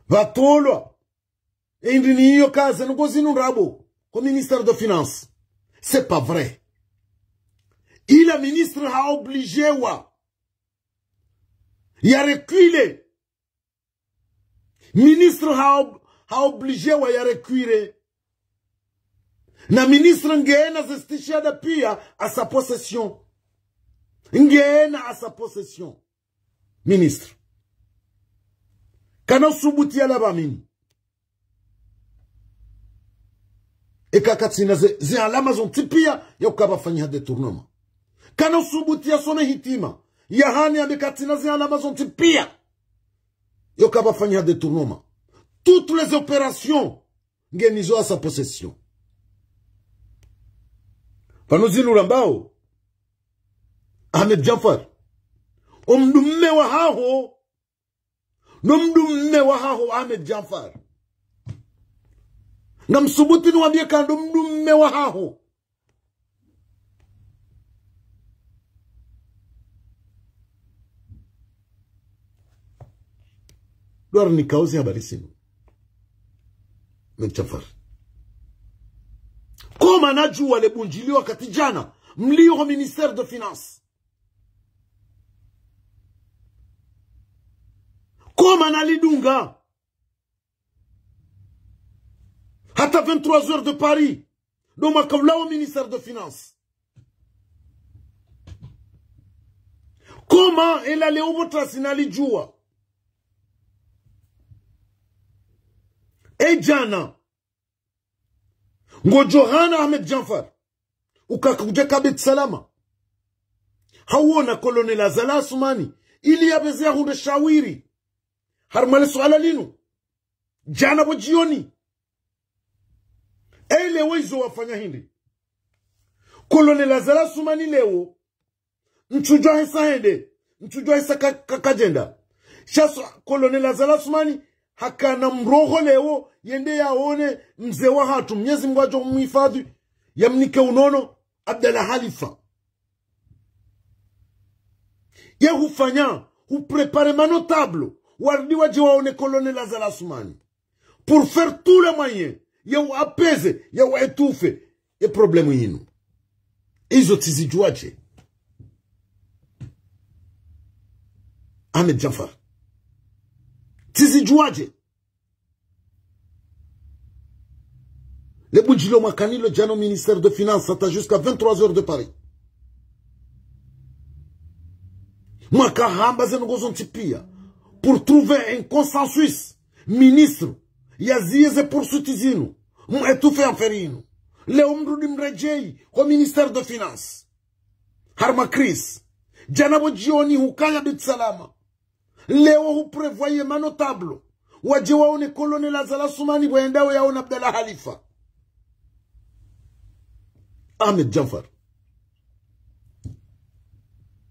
pvatolwa, e ndrini iyo kaze nungo zinu ndrabo, ho ministère de finances. C'est pas vrai. Ila ministre ha obligéwa ya reculer. Ministre ha ob-, ha obligéwa ya reculer. Na ministre ngena ze stishada pia à sa possession. Ngena à sa possession. Ministre. Kana usubuti ya laba mini. Eka katsina ze, ze alama zontsi pia ya ukaya pvafanyiha détournement. Kana usubuti ya some hitima, ya hani yambe katsina ze alama zontsi pia ya ukaya pvafanyiha détournement. Toutes les opérations, nge nizo à sa possession. Pvanu zinu rambao, Ahmed Djanfar, o mdrume wahaho, no mdrume wahaho Ahmed Djanfar. Ngamsubuti niwambie ka ndo mdrume wahaho. Ndo wari nikauzi habari zinu. Ahmed Djanfar. Koma najua le bundjilio wakati djana, mlio ho ministère de finances. Koma nalidunga. Hata vingt-trois heures de Paris, ndo mwaka ulawa ministère de finances. Koma ela leo pvo trasi nalijua. E djana, ngodjo hana Ahmed Djanfar, ukaka udja ka Beit Salam, hawona Colonel Azali Assoumani, ili yapveze yahundre shawiri harumwa le suala linu. Djana pvo jioni. E leo izo wafanya hindri? Colonel Azali Assoumani leo, ntsudjua hisa hende, ntsudjua hisa ka, ka, kadjenda. Sha so, Colonel Azali Assoumani hakana mroho leo yende yaone mze wahatru, Mnyezi Mngu adjo muhifadhwi, yamnike unono, Abdallah Halifa. Ye hufanya, hupréparer ma notables, warudi wadje waone Colonel Azali Assoumani. Pour faire tous les moyens, ya u apaiser, ya u étouffer e problème yinu. Izo tsizijuaje, Ahmed Djanfar? Tsizijuaje? Le bundjilio mwaka nalo djana o ministère de finances, hata jusqu'à vingt-trois heures de Paris. Mwaka hamba ze ndrongoo zontsi pia pour trouver un consensus. Ministre yaziye ze poursuites zinu, mu étouffer affaire yinu. Leo mrudi mredjei ho ministère de finances. Harumwa crise. Djana pvo jioni hukaya Beit Salam. Leo huprévoir ye ma notables wadje waone Colonel Azali Assoumani pvwa yendao yaone Abdallah Halifa. Ahmed Djanfar,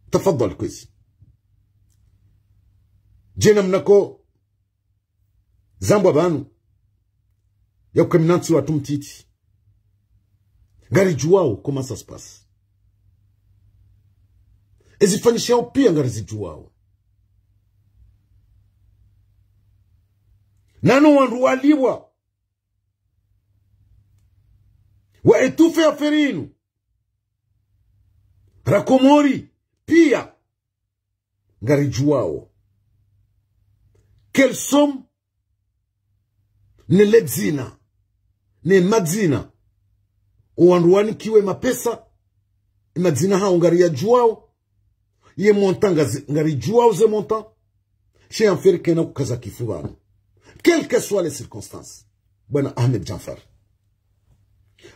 tafadhali kwezi. Djena mnako zambwa pvanu, ya uka mi nantsi watru mtiti. Ngarijuao comment ça se passe. Ezifanyishihao pia ngarizijuao. Nano wandru waliwa, wa étouffer affaire yinu, ra Komori pia ngarijuao. Quelles sommes ne ledzina, ne madzina o wandru wanikiwe mapesa, e madzina hawo ngariyajuao, ye montant ngazi-, ngarijuao ze montant. She affaire kayina kukaza kifu pvanu, quelles que soient les circonstances, bwana Ahmed Djanfar.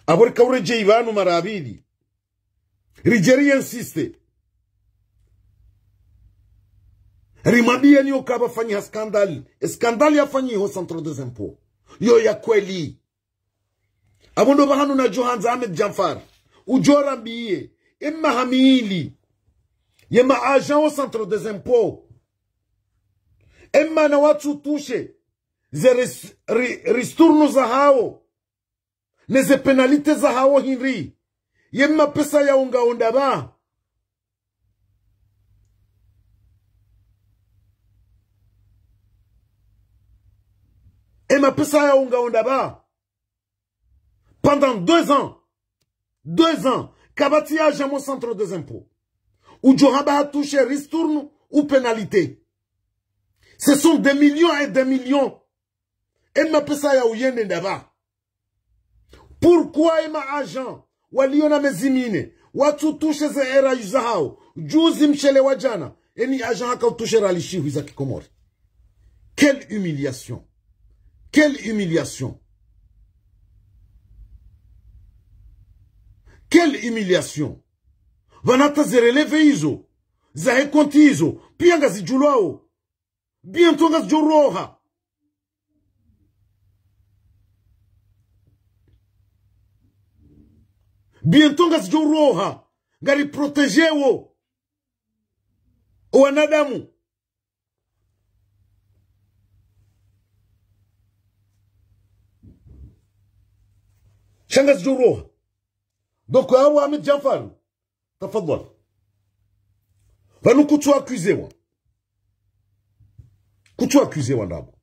Apvo rika uredjei pvanu mara ya pvili, ridje ri insister, rimwambiyeni uka pvafanyiha scandale. E scandale yafanyiha ho centre des impôts, yo ya kweli. Apvo ndo pvahanu nadjo handza Ahmed Djanfar udjo rambiye e maha mili ye ma agents ho centre des impôts, e mana watsu toucher ze ris-, ri-, ristournes zahawo, ne ze pénalités zahawo hindri. Ye mapesa yawo ngayo ndapvi? E mapesa yawo ngayo ndapvi? Pendant deux ans, deux ans, kapvatsi agent mwa centre des impôts udjo hamba hatouché ristourne ou pénalité. Ce sont des millions et des millions. E mapesa yawo yende ndapvi? Pourquoi e ma agent waliyo na mezi mine watsu touché ze R A U zahawo? Juzi mshele wa djana, eni agent haka utouché riali shihwi za kikomori. Quelle humiliation! Quelle humiliation! Quelle humiliation! Pvanu hata ze relevé izo, zahe konti izo, piya ngazidjulwawo. Bientôt ngazidjo roha. Bientôt ngazidjo roha. Ngari protégé wo, o wanadamu. Sha ngazidjo roha. Donc, awa Ahmed Djanfar, tafadhwali. Pvanu kutsu accusé wa. Kutsu accusé wa ndrabo.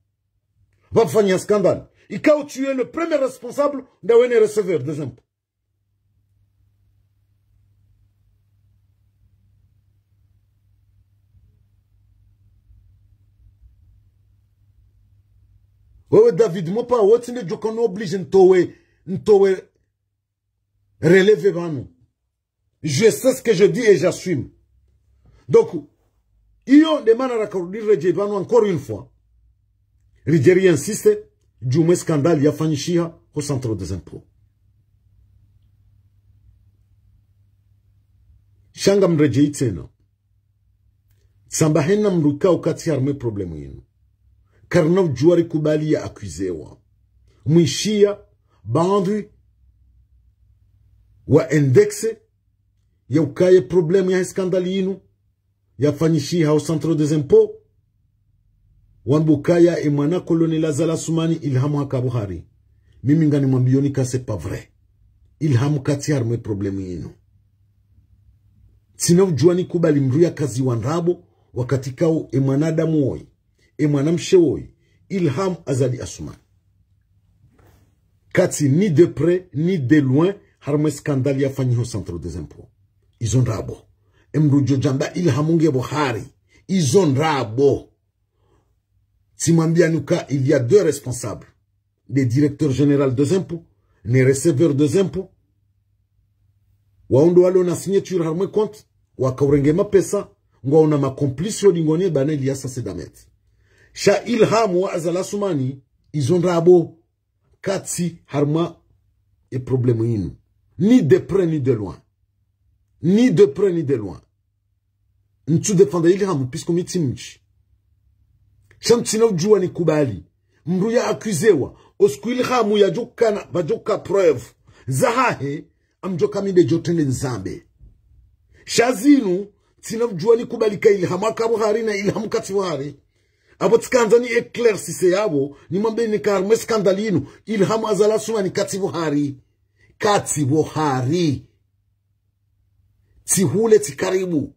Pvapvo fanya scandale. Ikao tu es le premier responsable ndawe ne receveur des impôts. Wewe David Mopa, wewe tsi nde djoka no obligé ntowe, ntowe relevé pvanu. Je sais ce que je dis et j'assume. Donc, iyo nde mana rakarudi redjei pvanu encore une fois. Ridje ri insiste, djuu mwe scandale yafanyishiha ho centre des impôts. Sha ngamredjei tsena. Tsamba hena mndru ikao katsi harumwa e problème yinu. Karina udjuwa rikubali ya accusé wa. Mwishiya, baadhwi wa indexé, ya ukaya e problème ya scandale yinu, yafanyishiha ho centre des impôts, wamba ukaya e mwana Colonel Azali Assoumani Ilham haka pvo hari. Mimi nganimwambiyoni ka c'est pas vrai. Ilham katsi harumwa e problème yinu. Tsina udjuwa nikubali mndru yakaziwa ndrabo, wakati ikao e mwanadamu woyi, e mwanamshe woyi, Ilham Azali Assoumani, katsi ni de près, ni de loin, harumwa e scandale yafanyiha ho centre des impôts. Izo ndrabo. E mndru djo djamba Ilham nge pvo hari. Izo ndrabo. Tsimwambiyani uka, il y a deux responsables. Nde directeur général des impôts, ne receveur des impôts. Wawo ndo walo na signature harumwa e compte, wakaurenge mapesa, ngwawo na ma complices yo dingoni, bwana Iliasa Said Ahmed. Sha Ilham wa Azali Assoumani, izo ndrabo. Katsi harumwa e problème yinu. Ni de près, ni de loin. Ni de près, ni de loin. Ntsu défendre Ilham, puisque mi tsi mdji. Sha mi tsina udjuwa nikubali mndru ya accusé wa, o siku Ilham yadjo kana, pvadjo ka preuve zahahe, amdjoka mi nde djo trende nizambe. Sha zinu, tsina udjuwa nikubali ka Ilham haka pvo hari na Ilham katsi pvo hari. Apvo tsikandza ni éclaircissé yapvo, nimwambeni ka harumwa e scandale yinu, Ilham Azali Assoumani katsi pvo hari. Katsi pvo hari. Tsi hule, tsi karibu.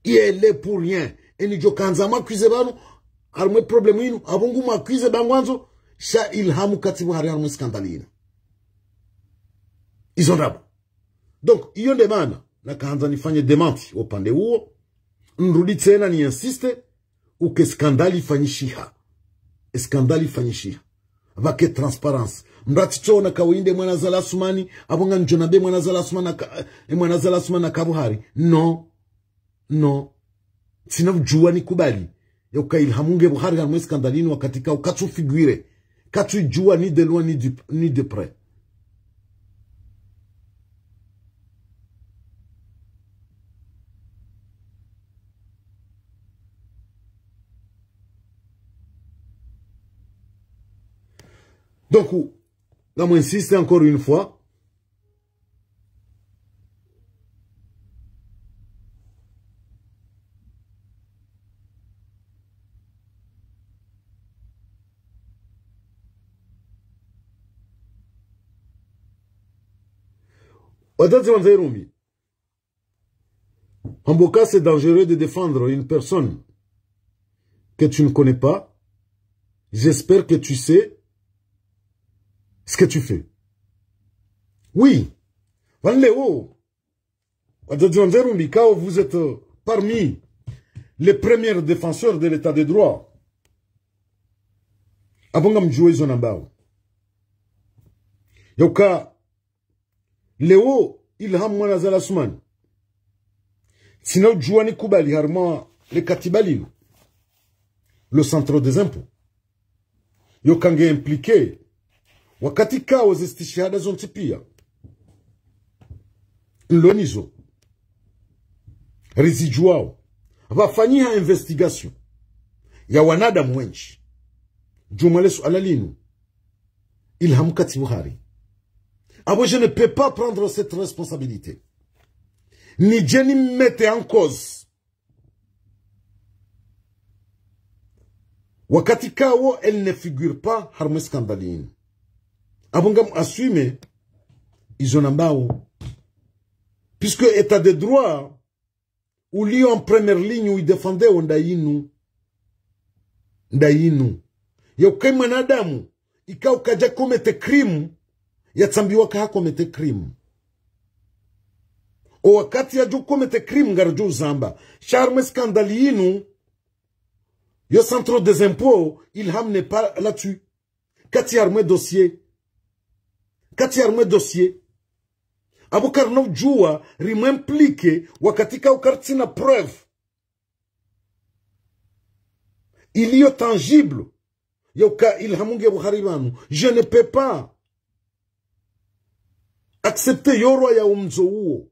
Il est pour rien. Eni djo kandza mwa accusé pvanu, harumwa e problème yinu, apvo ngu mwa accusé ba ngwandzo, sha Ilham katsi pvo hari harumwa e scandale yinu. Izo ndrabo. Donc, iyo nde mana, nakandza nifanye démenti wo upande uwo, nrudi tsena ni insiste, uka e scandale ifanyishiha. E scandale ifanyishiha. Pvwake transparence. Mndru atsi tsona ka woyi nde mwana Azali Assoumani, apvo ngamdjo namba e mwana Azali Assoumani haka, e mwana Azali Assoumani haka pvo hari. Non. Non. Tsina udjuwa nikubali ya uka Ilham nge pvo hari harumwa e scandale yinu wakati ikao katsu figuré. Katsu idjuwa ni de loin ni du, ni de près. Donc, ngamwinsiste encore une fois. Wadzadze wandza irumbi. Hamboka, c'est dangereux de défendre une personne que tu ne connais pas. J'espère que tu sais ce que tu fais. Oui. Pvanu leo, wadzadze wandza irumbi, kao vous êtes, euh, parmi les premiers défenseurs de l'état de droit. Apvo ngamdjuwa izo nambao. Yauka, leo, Ilham Mwana Azali Assoumani, ntsina udjuwa nikubali harumwa le katiba lilo, le centre des impôts, yauka nge impliqué, wakati kao ze stishihada zontsi pia nilo nazo, rizidjuwao, pvafanyiha investigation ya wanadamu wendji djumwa le suala linu, Ilham Katsi Buhari. Apvo, je ne peux pas prendre cette responsabilité. Nidje nimumete en cause, wakati kao elle ne figure pas harumwa e scandale inu. Apvo ngamu assumer izo nambao. Puisque état de droit, ulio en première ligne, uidéfendeo nda inu. Nda inu. Yauka mwanadamu, ikao kadja commettre crime, yatsambiwa ka ha commettre crime. O wakati yadjo commettre crime, ngaridjo uzamba. Sha harumwa e scandale inu, yo centre des impôts, Ilham n'est pas là-dessus. Katsi harumwa e dossier. Katsi harumwa e dossier. Apvo karina udjuwa rimu impliqué wakati kao karitsina preuve iliyo tangible yauka Ilham nge Buhari pvanu. Je ne peux pas accepter yo rwa ya umzo uwo.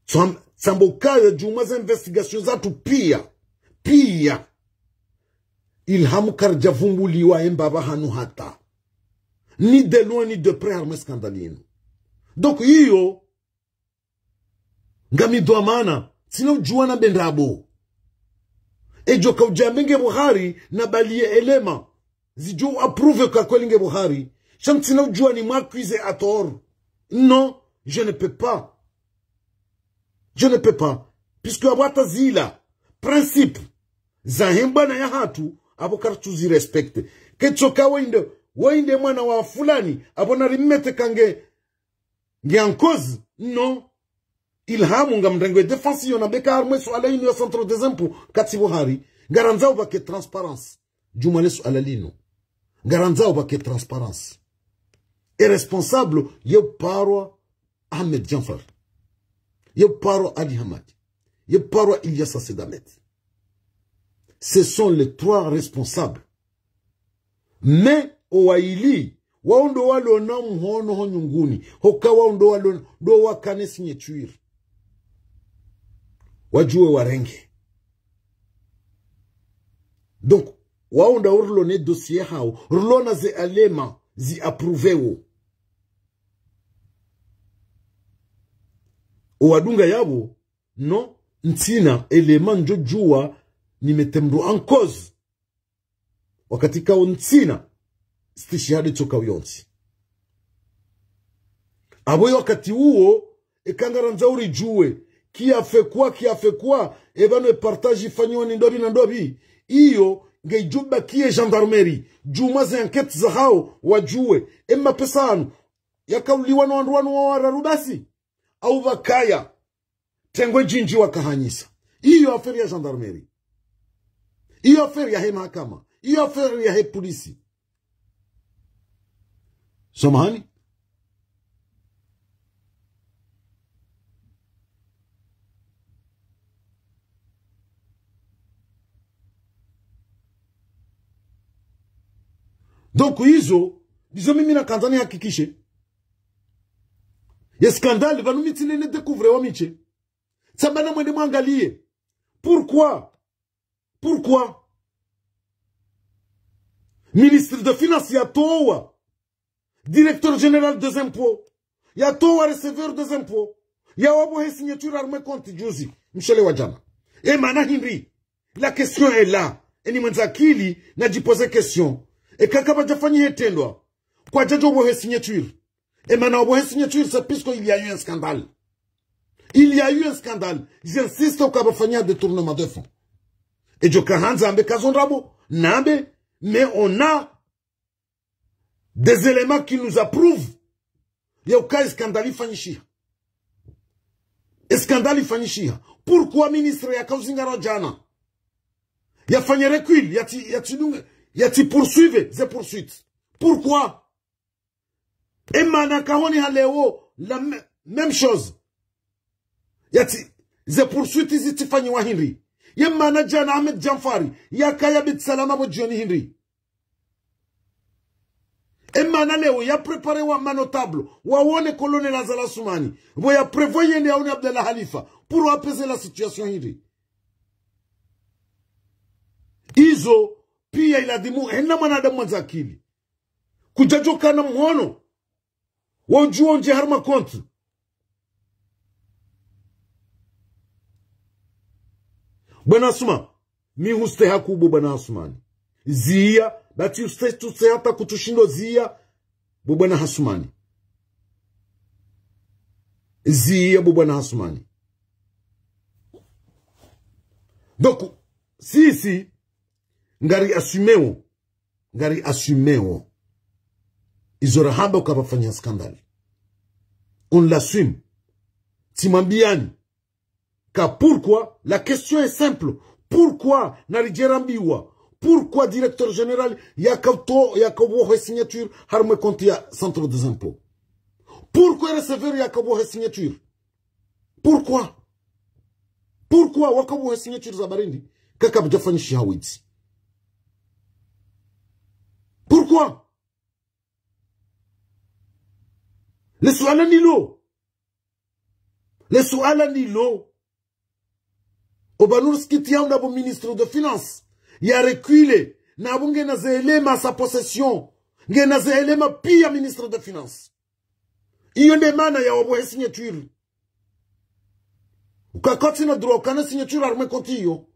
Tsam-, tsamboka yo djumwa ze investigation zatru pia, pia, Ilham karidja vumbuliwa emba pvahanu hata, ni de loin ni de près, harumwa e scandale inu. Donc iyo, ngami dhwamana, ntsina udjuwa nambe ndrabo. Edjo kaudja mbe nge Buhari, nabaliye élément zidjo approuver ka kweli nge Buhari. Sha ntsina udjuwa nimu accuser à tort. Non, je ne peux pas. Je ne peux pas. Puisque apvo hata zila principe zahe mbwana yahatru, apvo karitsu zi respecter. Ketsoka wainde, wainde mwana wa fulani, apvo narimumete ka nge, nge en cause. Non. Ilham ngamrengo e défense yo nambe ka harumwa e suala inu ya centre des impôts, Katsi Buhari, ngarandzao pvake transparence djumwa le suala linu. Ngarandzao pvake transparence. E responsable ye uparwa Ahmed Djanfar, ye uparwa Ali Hamadi, ye uparwa Ilyasa Said Ahmed. Ce sont les trois responsables. Mais owaili, wao ndo walona mhono ho nyunguni, hoka wao ndo walona, ndo wakana e signature. Wadjuwe warenge. Donc, wao ndo rilona e dossier hao, rilona ze éléments zi approuvéo. Owadunga yapvo, non, ntsina élément ndjo djuwa nimete mndru en cause. Wakati kao ntsina stishihada tsoka uyontsi. Apvo yo wakati uwo, eka ngarandzao uridjuwe, qui a fait quoi, qui a fait quoi, e pvanu e partage ifanyiwa ni ndopvi na ndopvi, iyo ngeidjo bakiye gendarmerie, djumwa ze enquête zahao, wadjuwe, e mapesa yanu, yakauliwa no wandru wanu wa wararu basi, au pvakaya tengwe djindji wakahanyisa. Iyo affaire ya gendarmerie. Iyo affaire yahe mahakama. Iyo affaire yahe polisi. Samahani. Donc, izo, izo mimi nakandza nihakikishe. Ye scandale, pvanu mi tsi nene découvre wa mi tse. Tsamba namwende mwangaliye. Pourquoi? Pourquoi? Ministre de Finances yatowa directeur général des impôts, yatowa receveur des impôts, yawapvohe signature harumwa e compte juzi, mshele wa djana. E mana hindri? La question est là. Eni mwendza akili nadjipoze question. Eka kapvadjafanyiha e trendwa, kwadjadjo pvohe signature, E mana wabohe signature, c'est puisque il y a eu un scandale. Il y a eu un scandale. J'insiste, uka pvafanya détournement de fonds. E djo ka handza ambe kazo ndrabo, nambe, mais on a des éléments qui nous approuvent ya uka e scandale ifanyishiha. E scandale ifanyishiha. Pourquoi ministre yaka uzingarwa djana yafanye recul, yatsi, yatsi dunga, yatsi poursuivre ze poursuites? Pourquoi? E mana kahoni ha leo, la me-, même chose. Yatsi, ze poursuites zitsifanyiwa hindri? Ye mana djana Ahmed Djanfari yakaya Beit Salam pvo djioni hindri? E mana leo ya préparer wa ma notables, waone Colonel Azali Assoumani, pvo ya prévoir yende yaone Abdallah Halifa, pour apaiser la situation hindri? Izo pia iladhimu hena mwanadamu mwandza akili. Kudjadjo kana mhono wodjuwa undje harumwa compte. Bwana Asuma, mi husteha kubo bwana Asumani. Ziya, bati uste-, tuste hata kutsushindo ziya, bo bwana Asumani. Ziya, bo bwana Asumani. Donc, sisi, ngari assuméo. Ngari assuméo. Izo rahamba uka pvafanya scandale. On l'assume. Tsimwambiyani. Ka pourquoi? La question est simple. Pourquoi naridjerambiwa? Pourquoi directeur général yaka uto-, yaka ubohe signature harumwa e compte ya Centre des Impôts? Pourquoi receveur yaka ubohe signature? Pourquoi? Pourquoi waka ubohe signature za barindi? Kaka pvadjafanyishiha widzi. Pourquoi? Le suala ndilo. Le suala ndilo. Oba nurisikitiya unda bo ministre de Finances ya reculer, na bo ngena ze éléments à sa possession. Ngena ze éléments pia ministre de Finances. Iyo nde mana ya wabohe signature. Uka katsina droit ukana signature harumwa e compte iyo.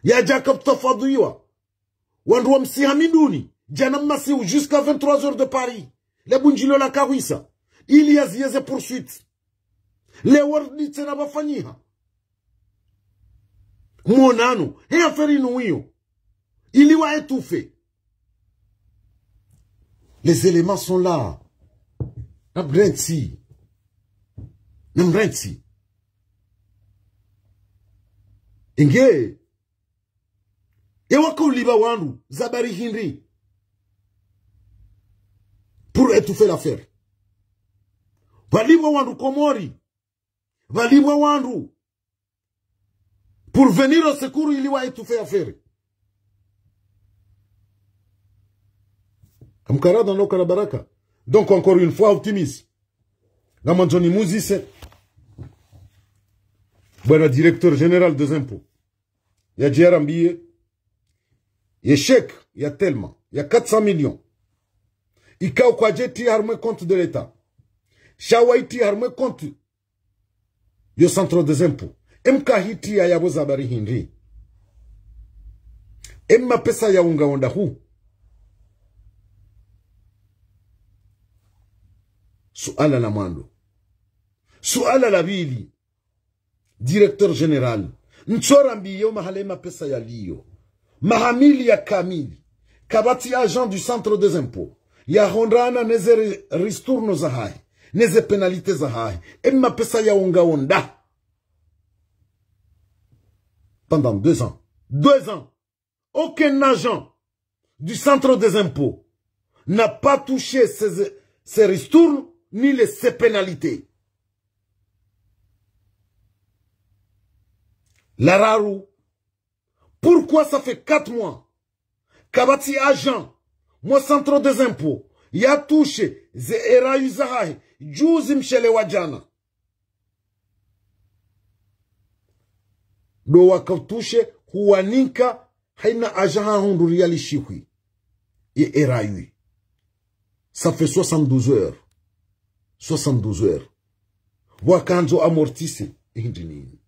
Yadjaka utafadhuiwa. Wandru wamsiha minduni, djana mmasihu jusqu'à vingt-trois heures de Paris. Le bundjilio laka hwisa. Ili yaziye ze poursuites. Le wardi tsena pvafanyiha mwonano, he affaire inu wiyo. Ili wa étouffer. Les éléments sont là. Namrentsi. Namrentsi. Inge. E waka ulipva wandru, za bari hindri. Pour étouffer l'affaire. Pvalipvwa wandru Komori. Pvalipvwa wandru. Pour venir au secours, ili wa étouffer affaire. Kamkara dans l'eau kala baraka. Donc, encore une fois, optimiste. Ngamwandzo nimuzise bwana directeur général des impôts. Yadje yarambiye, ye chèque ya tellement, ya quatre cents millions. Ikao kwadjeti harumwa e compte de l'État. Sha waiti harumwa e compte yo Centre des Impôts. Emka hitiya yapvo za bari hindri? Emma pesa ya unga onda hu? Suala la mwando. Suala la pvili. Directeur général, ntsorambiye mahala emapesa yaliyo. Maha miliya kamili. Kapvatsi agent du centre des impôts yahundrana neze ri-, ristourno zahahe, neze pénalité zahahe. Emapesa yawo ngayo nda. Pendant deux ans. Deux ans. Aucun agent du centre des impôts n'a pas touché ces, ces ristournes ni les, ces pénalités. La raru, pourquoi ça fait quatre mois kapvatsi agent mwa centre des impôts ya touché ze R A U zahahe juzi mshele wa jana? Ndo waka touché huwanika haina agent hahundru riyali shihwi ye R A U. Ça fait soixante-douze heures. Soixante-douze heures. Wakandzo amortissé, hindri nini?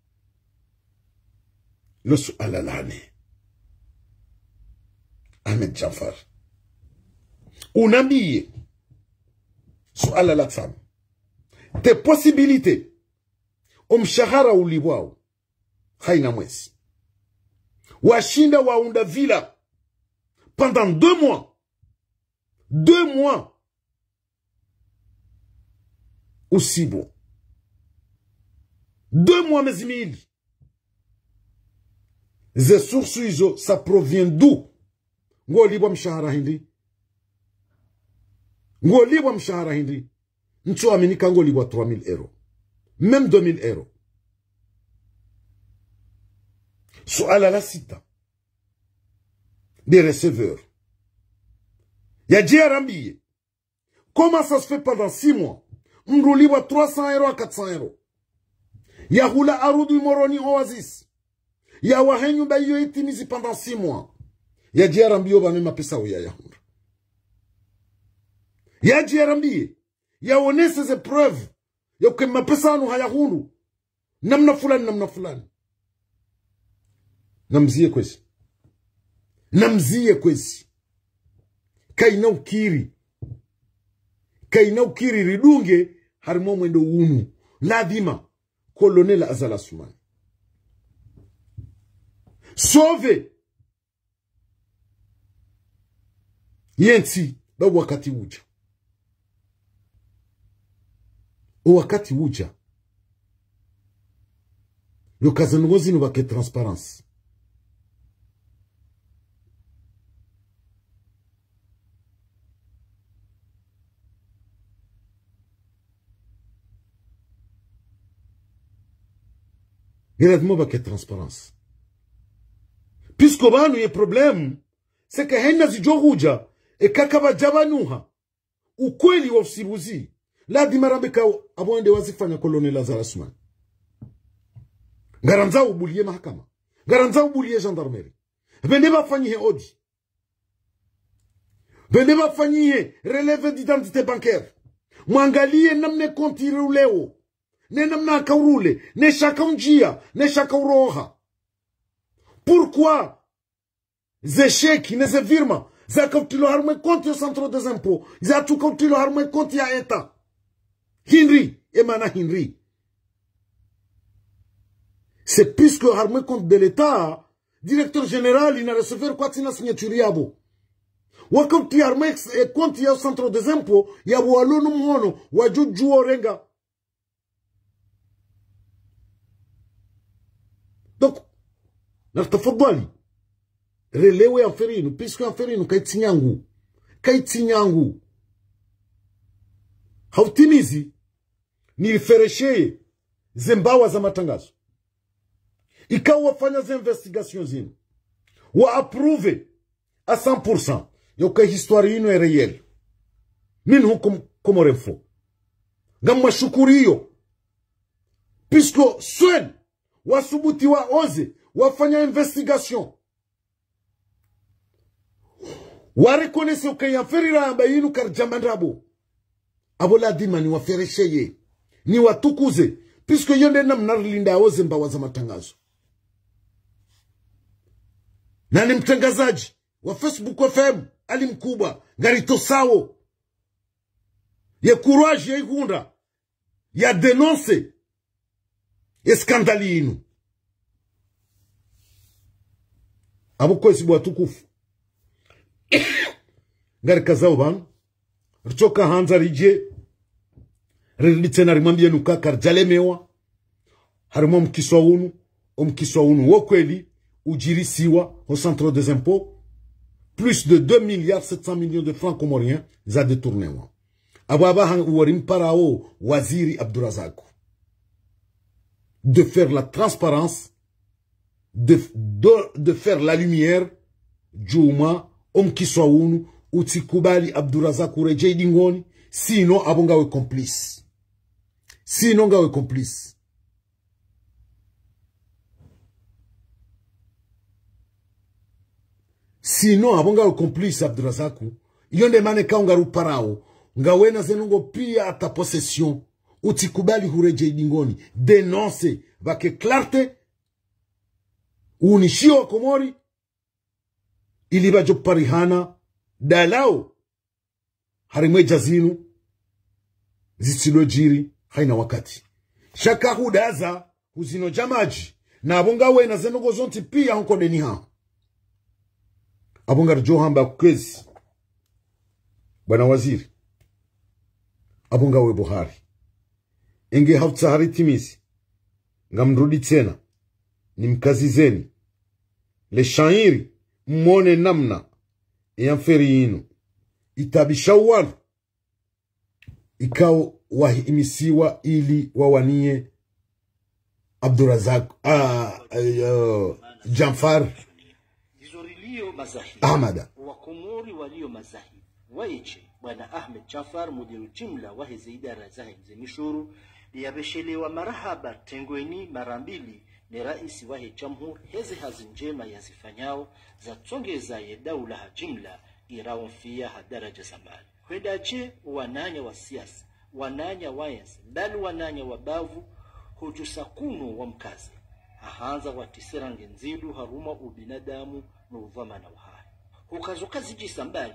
Lo suala lane. Ahmed Djanfar, unambiye, Suala la tsanu. Te possibilité, omshahara ulipvwao haina mwezi. Washinda waunda villa pendant deux mois. Deux mois. Usibu. Deux mois, mezi mili. Ze source izo, ça provient d'où? Ngolipvwa mshahara hindri? Ngolipvwa mshahara hindri? Ntsu aminika ngolipvwa trois mille euros. Même deux mille euros. Suala la sita. Des receveurs. Yadje yarambiye. Comment ça se fait pendant six mois, mndru ulipvwa trois cents euros à quatre cents euros? Yahula arudhi Moroni Oasis. Yawahe nyumba iyo itimizi pendant six mois. Yadje yarambiye pvanu mapesa uya yahundru. Yadje yarambiye. Yaonese ze preuve. Yauke mapesa yanu hayahundru. Namna fulani, namna fulani. Namziye kwezi. Namziye kwezi. Kaina ukiri. Kaina ukiri ridunge harimwa mwendo unu. Ladhima. Colonel Azali Assoumani. Sauve. Yentsi, ba wakati udja. O wakati udja. Yo kaza ndrongo zinu pvake transparence. Nge ladhima pvake transparence. Puisque pvanu ye problème, c'est que hena zidjo hudja, eka kapvadja pvanuha ukweli wa usibuzi, ladhima rambe ka apvo wende wazifanya Colonel Azali Assoumani. Ngarandzao ubuliye mahakama. Ngarandzao ubuliye gendarmerie. Pvende pvafanyihe audit. Pvende pvafanyihe relevé d'identité bancaire. Mwangaliye namna e compte iruleo. Ne namna yaka urule. Ne sha yaka undjia. Ne sha yaka uroha. Pourquoi ze chèque, ne ze virement, zaka utrilwa harumwa e compte yo Centre des Impôts, zatsuka utrilwa harumwa e compte ya État? Hindri, e mana hindri? C'est puisque harumwa e compte de l'État, directeur général ina recevoir kwatsina signature yapvo. Waka utria harumwa e, e compte ya Centre des Impôts, yapvo walo no mhono, wadjudjuo renga. Donc, na tafadhali, relewe affaire inu, puisque affaire inu, kayitsi nyangu. Kayitsi nyangu. Ha utimizi, niriferesheye ze mbawa za matangazo. Ikao wafanya ze investigation zinu. Wa approuvé à cent pour cent. Yauka histoire inu est réelle. Minhum Comores Info. Ngamwashukuriyo. Puisque seul wasubuti waoze wafanya investigation. Wa reconnaître uka ye affaire ramba inu karidjamba ndrabo. Apvo ladhima niwaferesheye, niwatukuze, puisque yo nde namna rilindao ze mbawa za matangazo. Na ni mtrangazadji wa Facebook F M, Ali Mkubwa, ngaritosao ye courage ya ihundra ya dénoncer e scandale inu. Apvo kwezi bo watukufu, ngarikazao pvanu, ritsoka handza ridje, riridi tsena rimwambiye nuka karidjalemewa. Harimwa omkiswa unu, omkiswa unu wo kweli udjirisiwa ho Centre des Impôts, plus de deux milliards sept cents millions de francs comoriens za détournewa. Apvo apvaha uwo rimparao waziri Abdourazak. De faire la transparence, de, de, de faire la lumière, djuu mwa omkiswa unu, utsikubali Abdourazak uredjei dingoni, sinon apvo ngawe complice. Sinon ngawe complice. Sinon, apvo ngawe complice, Abdourazak. Iyo nde mana ikao ngaruparao, ngawena ze ndrongo piya ata possession. Utsikubali huredjei dingoni. Dénoncer, pvake clarté. Unishiyo wa Komori, ili pvadjo parihana dalao harimwa edja zinu, zitsidjiri haina wakati. Sha kahudaza huzino djamadji, na apvo ngawena zendrongo zontsi pia honkodeni ha. Apvo ngaridjo hamba kwezi, bwana waziri. Apvo ngawe pvo hari. Enge hautsaha ritimizi, ngamrudi tsena, nimkazizeni le shairi, mmone namna eya mferi yinu itabisha wandru ikao wahimisiwa ili wawaniye Abdurazak, ah, eh, Djanfar. Izo rilio mazahidi. Ahmada. Wakomori walio mazahidi. Waishe, bwana Ahmed Djanfar, mudiru jimla waheze idara zahe mze mishuru, yapveshelewa marahaba tengweni mara mbili ne raisi wahe jamhuri heze hazi ndjema yazifanyao za tsongeza ye daula ha jimla, irao mfia ha daraja za mbali. Hwenda dje wananya wa siasa, wananya wa entsi, mbali wananya wa bavu, hudjusa kunu wamkaze. Hahandza watrise rangi ndzidu harumwa ubinadamu no udhwamana wahahe. Hukazo kazidjisa mbali,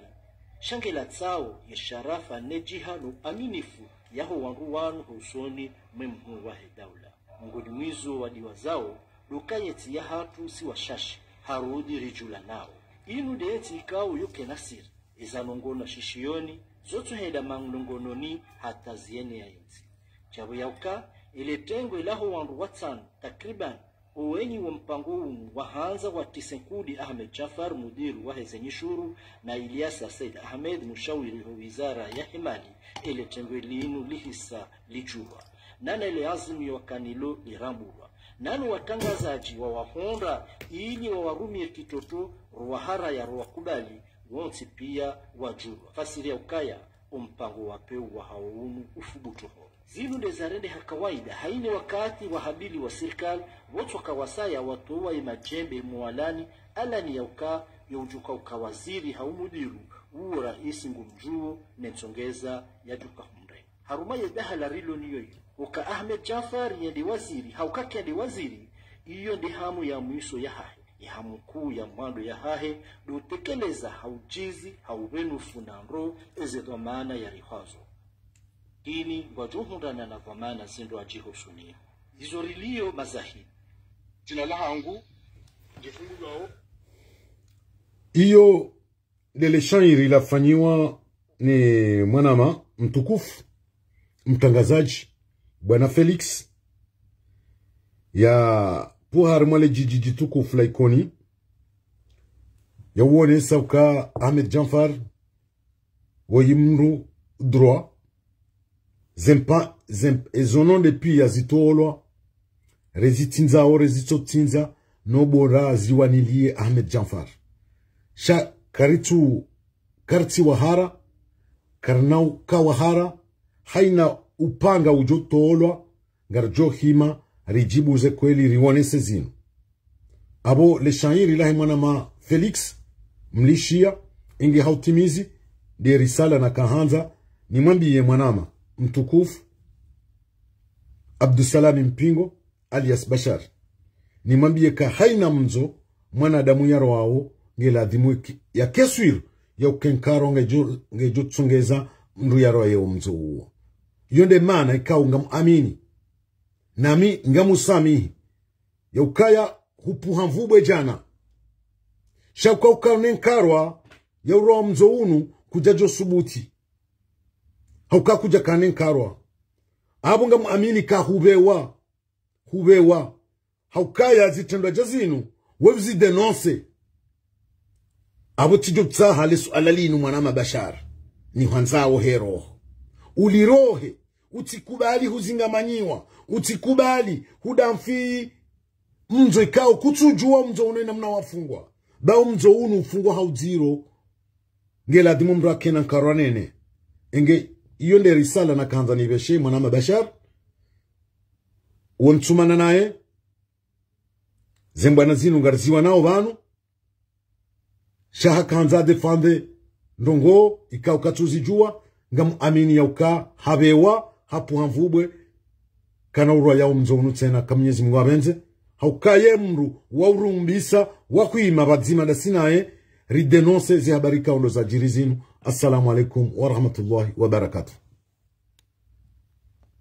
sha nge latsao ye sharafa ne djiha no aminifu yaho wandru wanu ho usoni mwe mhuu wahe daula. Mngoni mwizo wadiwazao, ndo ka yentsi yahatru si washashi, harudi ridjulanao. Inu nde yentsi ikao yo kena siri. Eza nongono shishiyoni, zotsuhenda manongononi hata zienea yentsi. Djapvo yauka, ele tengwe laho wandru watsanu, takriban, owenyi wo mpango unu wahandza watrise nkudi Ahmed Djanfar, mudiru waheze nyishuru, na Ilyasa Said Ahmed, mushawiri ho wizara yahe mali, ele tengwe linu lihisa lidjulwa. Nana ele azimio wakanalo lirambulwa. Nanu watrangazadji wawahondra ili wawarumie kitoto, rowaharaya rowakubali, wontsi pia wadjulwa. Fasiri ya ukaya, ompango wa peu wahao unu ufubutu ho. Zinu nde zarendeha kawaida, haina wakati wahabili wa sirikali, wontsi wakawasaya watowa ye madjembe mwalani, alani ya uka, yo udjuka uka waziri hau mudiru, uwo raisi ngumdjuo, ne ntsongeza yadjuka humre. Harumwa ye dahala rilo nayo iyo, uka Ahmed Djanfar yende waziri, hauka kende waziri, iyo nde hamu ya mwiso yahahe. Ye hamu nkuu ya mwando yahahe, ndo utekeleza ha udjizi, ha upvenufu na ndro, eze dhwamana yarihwazo. Ini ngwadjo hundrana na dhwamana zindru adjiho suniya. Izo rilio mazahidi. Dzina lahangu, ndjifungulwao. Iyo ndele shairi lafanyiwa ni mwanama mtukufu, mtrangazadji, bwana Felix, ya pvuha harimwa le djidji djitukufu la Ikoni, ya uonesa uka Ahmed Djanfar, woyi mndru droit, zempa, zemp-, ezo nonde pia zitolwa, rezitsindzao, rezitsotsindza, no bora ziwaniliye Ahmed Djanfar. Sha karitsu, karitsi wahara, karina uka wahara, haina upanga udjo tolwa, ngaridjo hima, ridjibuze kweli, riwonese zinu. Apvo le shairi lahe mwanama Felix, mlishiya, inge hautimizi, nde risala nakahandza, nimwambiye mwanama mtukufu, Abdusalami Mpingo, alias Bashar. Nimwambiye ka haina mndzo, mwanadamu yarowao, nge ladhimu ki-, yake swiri, ya uke nkaro ngedjo, ngedjo tsongeza mndru yarowa ye omndzo uwo. Iyo nde maana ikao ngamuamini. Nami ngamusamihi. Ya ukaya hupvuha mvubwe djana. Sha uka uka ne nkarwa, ya urowa mndzo unu kudjadjo subuti. Hauka kudja kane nkarwa. Apvo ngamuamini ka hupvewa. Hupvewa. Haukaya zitrendwa dja zinu, we uzi dénoncer. Apvo tsidjo tsaha le suala linu mwanama Bashar. Nihwandzao he roho. Ulirohe, utsikubali huzingamanyiwa, utsikubali hudamfi mndzo ikao kutsudjuwa mndzo unu namna wafungwa. Ba omndzo unu ufungwa ha udziro, nge ladhimu mndru akena nkarwa nene. Inge, iyo nde risala nakahandza nipveshe mwanama Bashar. Wo ntsumana naye, zembwana zinu ngariziwanao pvanu. Sha hakahandza adéfendre ndrongoo ikao katsuzidjuwa, ngamuamini ya uka hapvewa, hapvuha mvubwe, kana urwa ya omndzo unu tsena ka Mwenyezi Mungu apvendze. Hauka ye mndru wa urumbisa, wa hwima pvadzima dasi naye, ridénoncer ze habari ikao ndo zadjiri zinu. Assalamu alaikum wa rahmatullahi wa barakatuh.